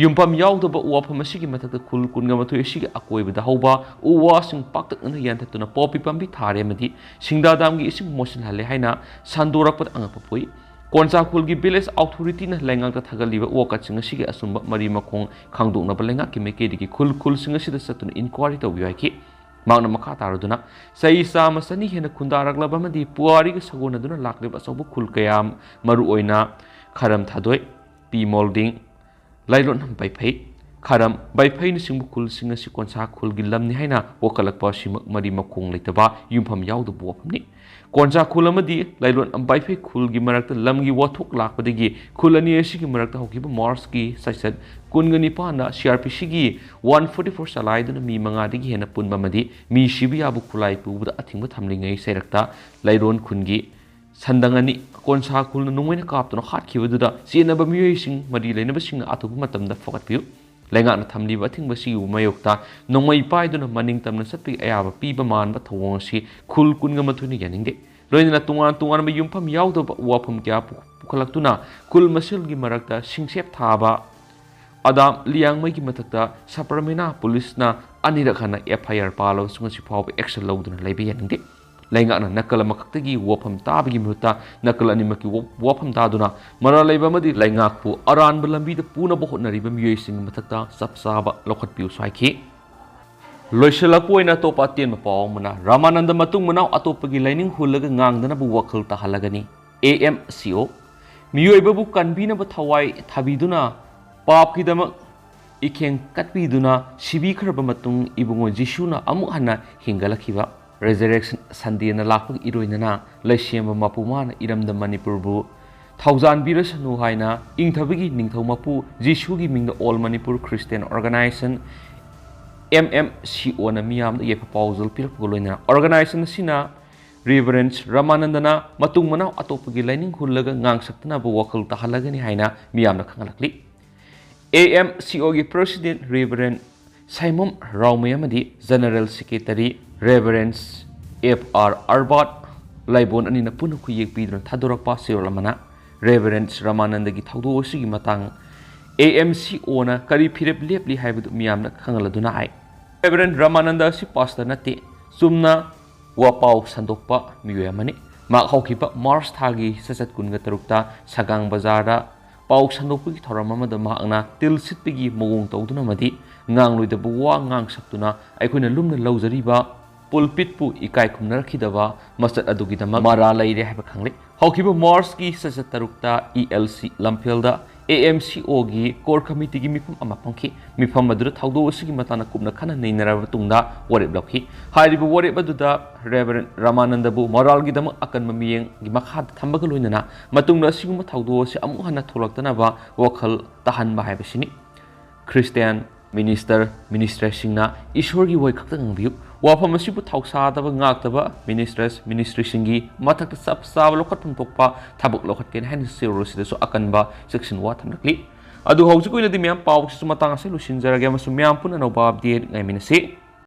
ꯌꯨꯝꯐꯝ ꯌꯥꯎꯗꯕ ꯋꯥꯐꯝ ꯑꯁꯤꯒꯤ ꯃꯊꯛꯇ ꯈꯨꯜ ꯀꯨꯟꯒ ꯃꯥꯊꯣꯏ ꯑꯁꯤꯒꯤ ꯑꯀꯣꯏꯕꯗ ꯍꯧꯕ ꯎ ꯋꯥꯁꯤꯡ ꯄꯥꯛꯇꯛꯅꯅ ꯌꯥꯟꯊꯠꯇꯨꯅ ꯄꯣꯄꯤ ꯄꯥꯝꯕꯤ ꯊꯥꯔꯦ ꯑꯃꯗꯤ ꯁꯤꯡꯗꯥ ꯗꯥꯝꯒꯤ ꯏꯁꯤꯡ ꯃꯣꯠꯁꯤꯜꯍꯜꯂꯦ ꯍꯥꯏꯅ ꯁꯟꯗꯣꯔꯛꯄꯗ ꯑꯉꯛꯄ ꯄꯣꯛꯏ꯫ ꯀꯣꯟꯁꯥ ꯈꯨꯜꯒꯤ village authority ꯅ ꯂꯩꯉꯥꯛꯇ ꯊꯥꯒꯠꯂꯤꯕ ꯋꯥꯀꯠꯁꯤꯡ ꯑꯁꯤꯒꯤ ꯑꯆꯨꯝꯕ ꯃꯔꯤ ꯃꯈꯣꯡ ꯈꯪꯗꯣꯛꯅꯕ ꯂꯩꯉꯥꯛꯀꯤ ꯃꯥꯏꯀꯩꯗꯒꯤ ꯈꯨꯜ ꯈꯨꯜꯁꯤꯡ ꯑꯁꯤꯗ ꯆꯠꯇꯨꯅ inquiry ꯇꯧꯕꯤꯌꯨ ꯍꯥꯏꯈꯤ꯫ ꯃꯍꯥꯛꯅ ꯃꯈꯥ ꯇꯥꯔꯗꯨꯅ, ꯆꯍꯤ ꯆꯥꯝꯃ ꯆꯅꯤ ꯍꯦꯟꯅ ꯈꯨꯟꯗꯥꯔꯛꯂꯕ ꯑꯃꯗꯤ ꯄꯨꯋꯥꯔꯤꯒ ꯁꯥꯒꯣꯟꯅꯗꯨꯅ ꯂꯥꯛꯂꯤꯕ ꯑꯆꯧꯕ ꯈꯨꯜ ꯀꯌꯥ, ꯃꯔꯨꯑꯣꯏꯅ ꯈꯔꯝ ꯊꯥꯗꯣꯏ, ꯄꯤ ꯃꯣꯜꯗꯤꯡ, ꯂꯥꯏꯂꯣꯟ ꯕꯩꯐꯩ, ꯈꯔꯝ ꯕꯩꯐꯩꯅꯆꯤꯡꯕ ꯈꯨꯜꯁꯤꯡ ꯑꯁꯤ ꯀꯣꯟꯁꯥ ꯈꯨꯜꯒꯤ ꯂꯝꯅꯤ ꯍꯥꯏꯅ ꯋꯥꯀꯠꯂꯛꯄ ꯑꯁꯤꯃꯛ ꯃꯔꯤ ꯃꯈꯣꯡ ꯂꯩꯇꯕ, ꯌꯨꯝꯐꯝ ꯌꯥꯎꯗꯕ ꯋꯥꯐꯝꯅꯤ꯫ ꯀꯣꯟꯁꯥ ꯈꯨꯜ ꯑꯃꯗꯤ ꯂꯥꯏꯂꯣꯟ ꯕꯩꯐꯩ ꯈꯨꯜꯒꯤ ꯃꯔꯛꯇ ꯂꯝꯒꯤ ꯋꯥꯊꯣꯛ ꯂꯥꯛꯄꯗꯒꯤ ꯈꯨꯜ ꯑꯅꯤ ꯑꯁꯤꯒꯤ ꯃꯔꯛꯇ ꯍꯧꯈꯤꯕ ꯃꯥꯔꯆꯀꯤ ꯆꯩꯆꯠ ꯀꯨꯟꯒ ꯅꯤꯄꯥꯟꯗ C R P C ꯒꯤ one forty four ꯆꯂꯥꯏꯗꯨꯅ ꯃꯤ ꯃꯉꯥꯗꯒꯤ ꯍꯦꯟꯅ ꯄꯨꯟꯕ ꯑꯃꯗꯤ ꯃꯤ ꯁꯤꯕ ꯌꯥꯕ ꯈꯨꯠꯂꯥꯏ ꯄꯨꯕꯗ ꯑꯊꯤꯡꯕ ꯊꯝꯂꯤꯉꯩ ꯆꯩꯔꯛꯇ ꯂꯥꯏꯂꯣꯟ ꯈꯨꯜꯒꯤ ꯁꯟꯗꯪ ꯑꯅꯤ ꯀꯣꯟꯁꯥ ꯈꯨꯜꯅ ꯅꯣꯡꯃꯩꯅ ꯀꯥꯞꯇꯨꯅ ꯍꯥꯠꯈꯤꯕꯗꯨꯗ ꯆꯦꯟꯅꯕ ꯃꯤꯑꯣꯏꯁꯤꯡ ꯃꯔꯤ ꯂꯩꯅꯕꯁꯤꯡꯅ ꯑꯊꯨꯕ ꯃꯇꯝꯗ ꯐꯒꯠꯄꯤꯌꯨ꯫ ꯂꯩꯉꯥꯛꯅ ꯊꯝꯂꯤꯕ ꯑꯊꯤꯡꯕ ꯑꯁꯤꯒꯤ ꯃꯥꯌꯣꯛꯇ ꯅꯣꯡꯃꯩ ꯄꯥꯏꯗꯨꯅ ꯃꯅꯤꯡ ꯇꯝꯅ ꯆꯠꯄꯒꯤ ꯑꯌꯥꯕ ꯄꯤꯕ ꯃꯥꯟꯕ ꯊꯧꯑꯣꯡ ꯑꯁꯤ ꯈꯨꯜ ꯀꯨꯟꯒ ꯃꯥꯊꯣꯏꯅ ꯌꯥꯅꯤꯡꯗꯦ꯫ ꯂꯣꯏꯅꯅ ꯇꯣꯉꯥꯟ ꯇꯣꯉꯥꯟꯕ ꯌꯨꯝꯐꯝ ꯌꯥꯎꯗꯕ ꯋꯥꯐꯝ ꯀꯌꯥ ꯄꯨ-, ꯄꯨꯈꯠꯂꯛꯇꯨꯅ ꯈꯨꯜ ꯃꯁꯦꯜꯒꯤ ꯃꯔꯛꯇ ꯁꯤꯡꯁꯦꯞ ꯊꯥꯕ ꯑꯗꯥꯝ ꯂꯤꯌꯥꯡꯃꯩꯒꯤ ꯃꯊꯛꯇ ꯁꯕꯔꯃꯤꯅꯥ ꯄꯨꯂꯤꯁꯅ ꯑꯅꯤꯔꯛ ꯍꯟꯅ F I R ꯄꯥꯜꯂꯕꯁꯨ ꯉꯁꯤ ꯐꯥꯎꯕ action ꯂꯧꯗꯨꯅ ꯂꯩꯕ ꯌꯥꯅꯤꯡꯗꯦ꯫ ꯂꯩꯉꯥꯛꯅ ꯅꯥꯀꯜ ꯑꯃꯈꯛꯇꯒꯤ ꯋꯥꯐꯝ ꯇꯥꯕꯒꯤ ꯃꯍꯨꯠꯇ ꯅꯥꯀꯜ ꯑꯅꯤꯃꯛꯀꯤ ꯋꯥ-, ꯋꯥꯐꯝ ꯇꯥꯗꯨꯅ ꯃꯔꯥꯜ ꯂꯩꯕ ꯑꯃꯗꯤ ꯂꯩꯉꯥꯛꯄꯨ ꯑꯔꯥꯟꯕ ꯂꯝꯕꯤꯗ ꯄꯨꯅꯕ ꯍꯣꯠꯅꯔꯤꯕ ꯃꯤꯑꯣꯏꯁꯤꯡꯒꯤ ꯃꯊꯛꯇ ꯆꯞ ꯆꯥꯕ ꯂꯧꯈꯠꯄꯤꯌꯨꯁꯨ ꯍꯥꯏꯈꯤ꯫ ꯂꯣꯏꯁꯤꯜꯂꯛꯄ ꯑꯣꯏꯅ ꯑꯇꯣꯞꯄ ꯑꯇꯦꯟꯕ ꯄꯥꯎ ꯑꯃꯅ, ꯔꯥꯃꯥꯅꯟꯗ ꯃꯇꯨꯡ ꯃꯅꯥꯎ ꯑꯇꯣꯞꯄꯒꯤ ꯂꯥꯏꯅꯤꯡ ꯍꯨꯜꯂꯒ ꯉꯥꯡꯗꯅꯕ ꯋꯥꯈꯜ ꯇꯥꯍꯜꯂꯒꯅꯤ꯫ A M C O, ꯃꯤꯑꯣꯏꯕꯕꯨ ꯀꯟꯕꯤꯅꯕ ꯊꯋꯥꯏ ꯊꯥꯕꯤꯗꯨꯅ ꯄꯥꯞꯀꯤꯗꯃꯛ ꯏꯈꯦꯡ ꯀꯠꯄꯤꯗꯨꯅ ꯁꯤꯕꯤꯈ꯭ꯔꯕ ꯃꯇꯨꯡ ꯏꯕꯨꯡꯉꯣ ꯖꯤꯁꯨꯅ ꯑꯃꯨꯛ ꯍꯟꯅ ꯍꯤꯡꯒꯠꯂꯛꯈꯤꯕ꯫ Resurrection Sundayꯅ ꯂꯥꯛꯄꯒ ꯏꯔꯣꯏꯅꯅ ꯂꯩꯁꯦꯝꯕ ꯃꯄꯨ ꯃꯥꯅ ꯏꯔꯝꯗꯝ ꯃꯅꯤꯄꯨꯔꯕꯨ ꯊꯧꯖꯥꯟꯕꯤꯔꯁꯅꯨ ꯍꯥꯏꯅ ꯏꯪꯊꯕꯒꯤ ꯅꯤꯡꯊꯧ ꯃꯄꯨ ꯖꯤꯁꯨꯒꯤ ꯃꯤꯡꯗ All Manipur Christian Organization, M M C Oꯅ ꯃꯤꯌꯥꯝꯗ ꯌꯥꯏꯐ ꯄꯥꯎꯖꯦꯜ ꯄꯤꯔꯛꯄꯒ ꯂꯣꯏꯅꯅ organization ꯑꯁꯤꯅ Reverend ꯔꯥꯃꯥꯅꯟꯗꯅ ꯃꯇꯨꯡ ꯃꯅꯥꯎ ꯑꯇꯣꯞꯄꯒꯤ ꯂꯥꯏꯅꯤꯡ ꯍꯨꯜꯂꯒ ꯉꯥꯡꯁꯛꯇꯅꯕ ꯋꯥꯈꯜ ꯇꯥꯍꯜꯂꯒꯅꯤ ꯍꯥꯏꯅ ꯃꯤꯌꯥꯝꯅ ꯈꯪꯍꯜꯂꯛꯂꯤ꯫ A M C Oꯒꯤ President Reverend ꯁꯥꯏꯃꯣꯝ ꯔꯥꯎꯃꯩ ꯑꯃꯗꯤ General Secretary Reverend F R ꯑꯔꯕꯥꯠ ꯂꯥꯏꯕꯣꯟ ꯑꯅꯤꯅ ꯄꯨꯟꯅ ꯈꯨꯌꯦꯛ ꯄꯤꯗꯨꯅ ꯊꯥꯗꯣꯔꯛꯄ ꯆꯦꯔꯣꯜ ꯑꯃꯅ Reverend ꯔꯥꯃꯥꯅꯟꯗꯒꯤ ꯊꯧꯗꯣꯛ ꯑꯁꯤꯒꯤ ꯃꯇꯥꯡ A M C Oꯅ ꯀꯔꯤ ꯐꯤꯔꯦꯞ ꯂꯦꯞꯂꯤ ꯍꯥꯏꯕꯗꯨ ꯃꯤꯌꯥꯝꯅ ꯈꯪꯍꯜꯂꯗꯨꯅ ꯍꯥꯏ꯫ Reverend ꯔꯥꯃꯥꯅꯟꯗ ꯑꯁꯤ pastor ꯅꯠꯇꯦ, ꯆꯨꯝꯅ ꯋꯥꯄꯥꯎ ꯁꯟꯗꯣꯛꯄ ꯃꯤꯑꯣꯏ ꯑꯃꯅꯤ꯫ ꯃꯍꯥꯛ ꯍꯧꯈꯤꯕ March ꯊꯥꯒꯤ ꯆꯩꯆꯠ ꯀꯨꯟꯒ ꯇꯔꯨꯛꯇ ꯁꯒꯥꯡ ꯕꯖꯥꯔꯗ ꯄꯥꯎ ꯁꯟꯗꯣꯛꯄꯒꯤ ꯊꯧꯔꯝ ꯑꯃꯗ ꯃꯍꯥꯛꯅ ꯇꯤꯜ ꯁꯤꯠꯄꯒꯤ ꯃꯑꯣꯡ ꯇꯧꯗꯨꯅ ꯑꯃꯗꯤ ꯉꯥꯡꯂꯣꯏꯗꯕ ꯋꯥ ꯉꯥꯡ ꯁꯛꯇꯨꯅ ꯑꯩꯈꯣꯏꯅ ꯂꯨꯝꯅ ꯂꯧꯖꯔꯤꯕ pulpitꯄꯨ ꯏꯀꯥꯏ ꯈꯨꯝꯅꯔꯛꯈꯤꯗꯕ ꯃꯆꯠ ꯑꯗꯨꯒꯤꯗꯃꯛ ꯃꯔꯥꯜ ꯂꯩꯔꯦ ꯍꯥꯏꯕ ꯈꯪꯂꯦ꯫ ꯍꯧꯈꯤꯕ Marchꯀꯤ ꯆꯩꯆꯠ ꯇꯔꯨꯛꯇ E L C ꯂꯝꯐꯦꯜꯗ A M C Oꯒꯤ Core Committeeꯒꯤ ꯃꯤꯐꯝ ꯑꯃ ꯐꯝꯈꯤ꯫ ꯃꯤꯐꯝ ꯑꯗꯨꯗ ꯊꯧꯗꯣꯛ ꯑꯁꯤꯒꯤ ꯃꯇꯥꯡꯗ ꯀꯨꯞꯅ ꯈꯟꯅ ꯅꯩꯅꯔꯕ ꯃꯇꯨꯡꯗ ꯋꯥꯔꯦꯞ ꯂꯧꯈꯤ꯫ ꯍꯥꯏꯔꯤꯕ ꯋꯥꯔꯦꯞ ꯑꯗꯨꯗ Reverend ꯔꯥꯃꯥꯅꯟꯗꯕꯨ ꯃꯔꯥꯜꯒꯤꯗꯃꯛ ꯑꯀꯟꯕ ꯃꯤꯠꯌꯦꯡꯒꯤ ꯃꯈꯥꯗ ꯊꯝꯕꯒ ꯂꯣꯏꯅꯅ ꯃꯇꯨꯡꯗ ꯑꯁꯤꯒꯨꯝꯕ ꯊꯧꯗꯣꯛ ꯑꯁꯤ ꯑꯃꯨꯛ ꯍꯟꯅ ꯊꯣꯛꯂꯛꯇꯅꯕ ꯋꯥꯈꯜ ꯇꯥꯍꯟꯕ ꯍꯥꯏꯕꯁꯤꯅꯤ꯫ Christian minister, ministryꯁꯤꯡꯅ ꯏꯁꯣꯔꯒꯤ ꯋꯥꯍꯩ ꯈꯛꯇ ꯉꯥꯡꯕꯤꯌꯨ꯫ ꯋꯥꯐꯝ ꯑꯁꯤꯕꯨ ꯊꯧꯁꯥꯗꯕ ꯉꯥꯛꯇꯕ ministers, ministryꯁꯤꯡꯒꯤ ꯃꯊꯛꯇ ꯆꯞ ꯆꯥꯕ ꯂꯧꯈꯠꯐꯝ ꯊꯣꯛꯄ ꯊꯕꯛ ꯂꯧꯈꯠꯀꯅꯤ ꯍꯥꯏꯅ ꯆꯦꯔꯣꯜ ꯑꯁꯤꯗꯁꯨ ꯑꯀꯟꯕ ꯆꯦꯛꯁꯤꯟ ꯋꯥ ꯊꯝꯂꯛꯂꯤ꯫ ꯑꯗꯨ ꯍꯧꯖꯤꯛ ꯑꯣꯏꯅꯗꯤ ꯃꯌꯥꯝ ꯄꯥꯎꯁꯤꯁꯨ ꯃꯇꯥꯡ ꯑꯁꯤꯗ ꯂꯣꯏꯁꯤꯟꯖꯔꯒꯦ ꯑꯃꯁꯨꯡ ꯃꯌꯥꯝ ꯄꯨꯟꯅ ꯑꯅꯧꯕ update ꯉꯥꯏꯃꯤꯟꯅꯁꯤ꯫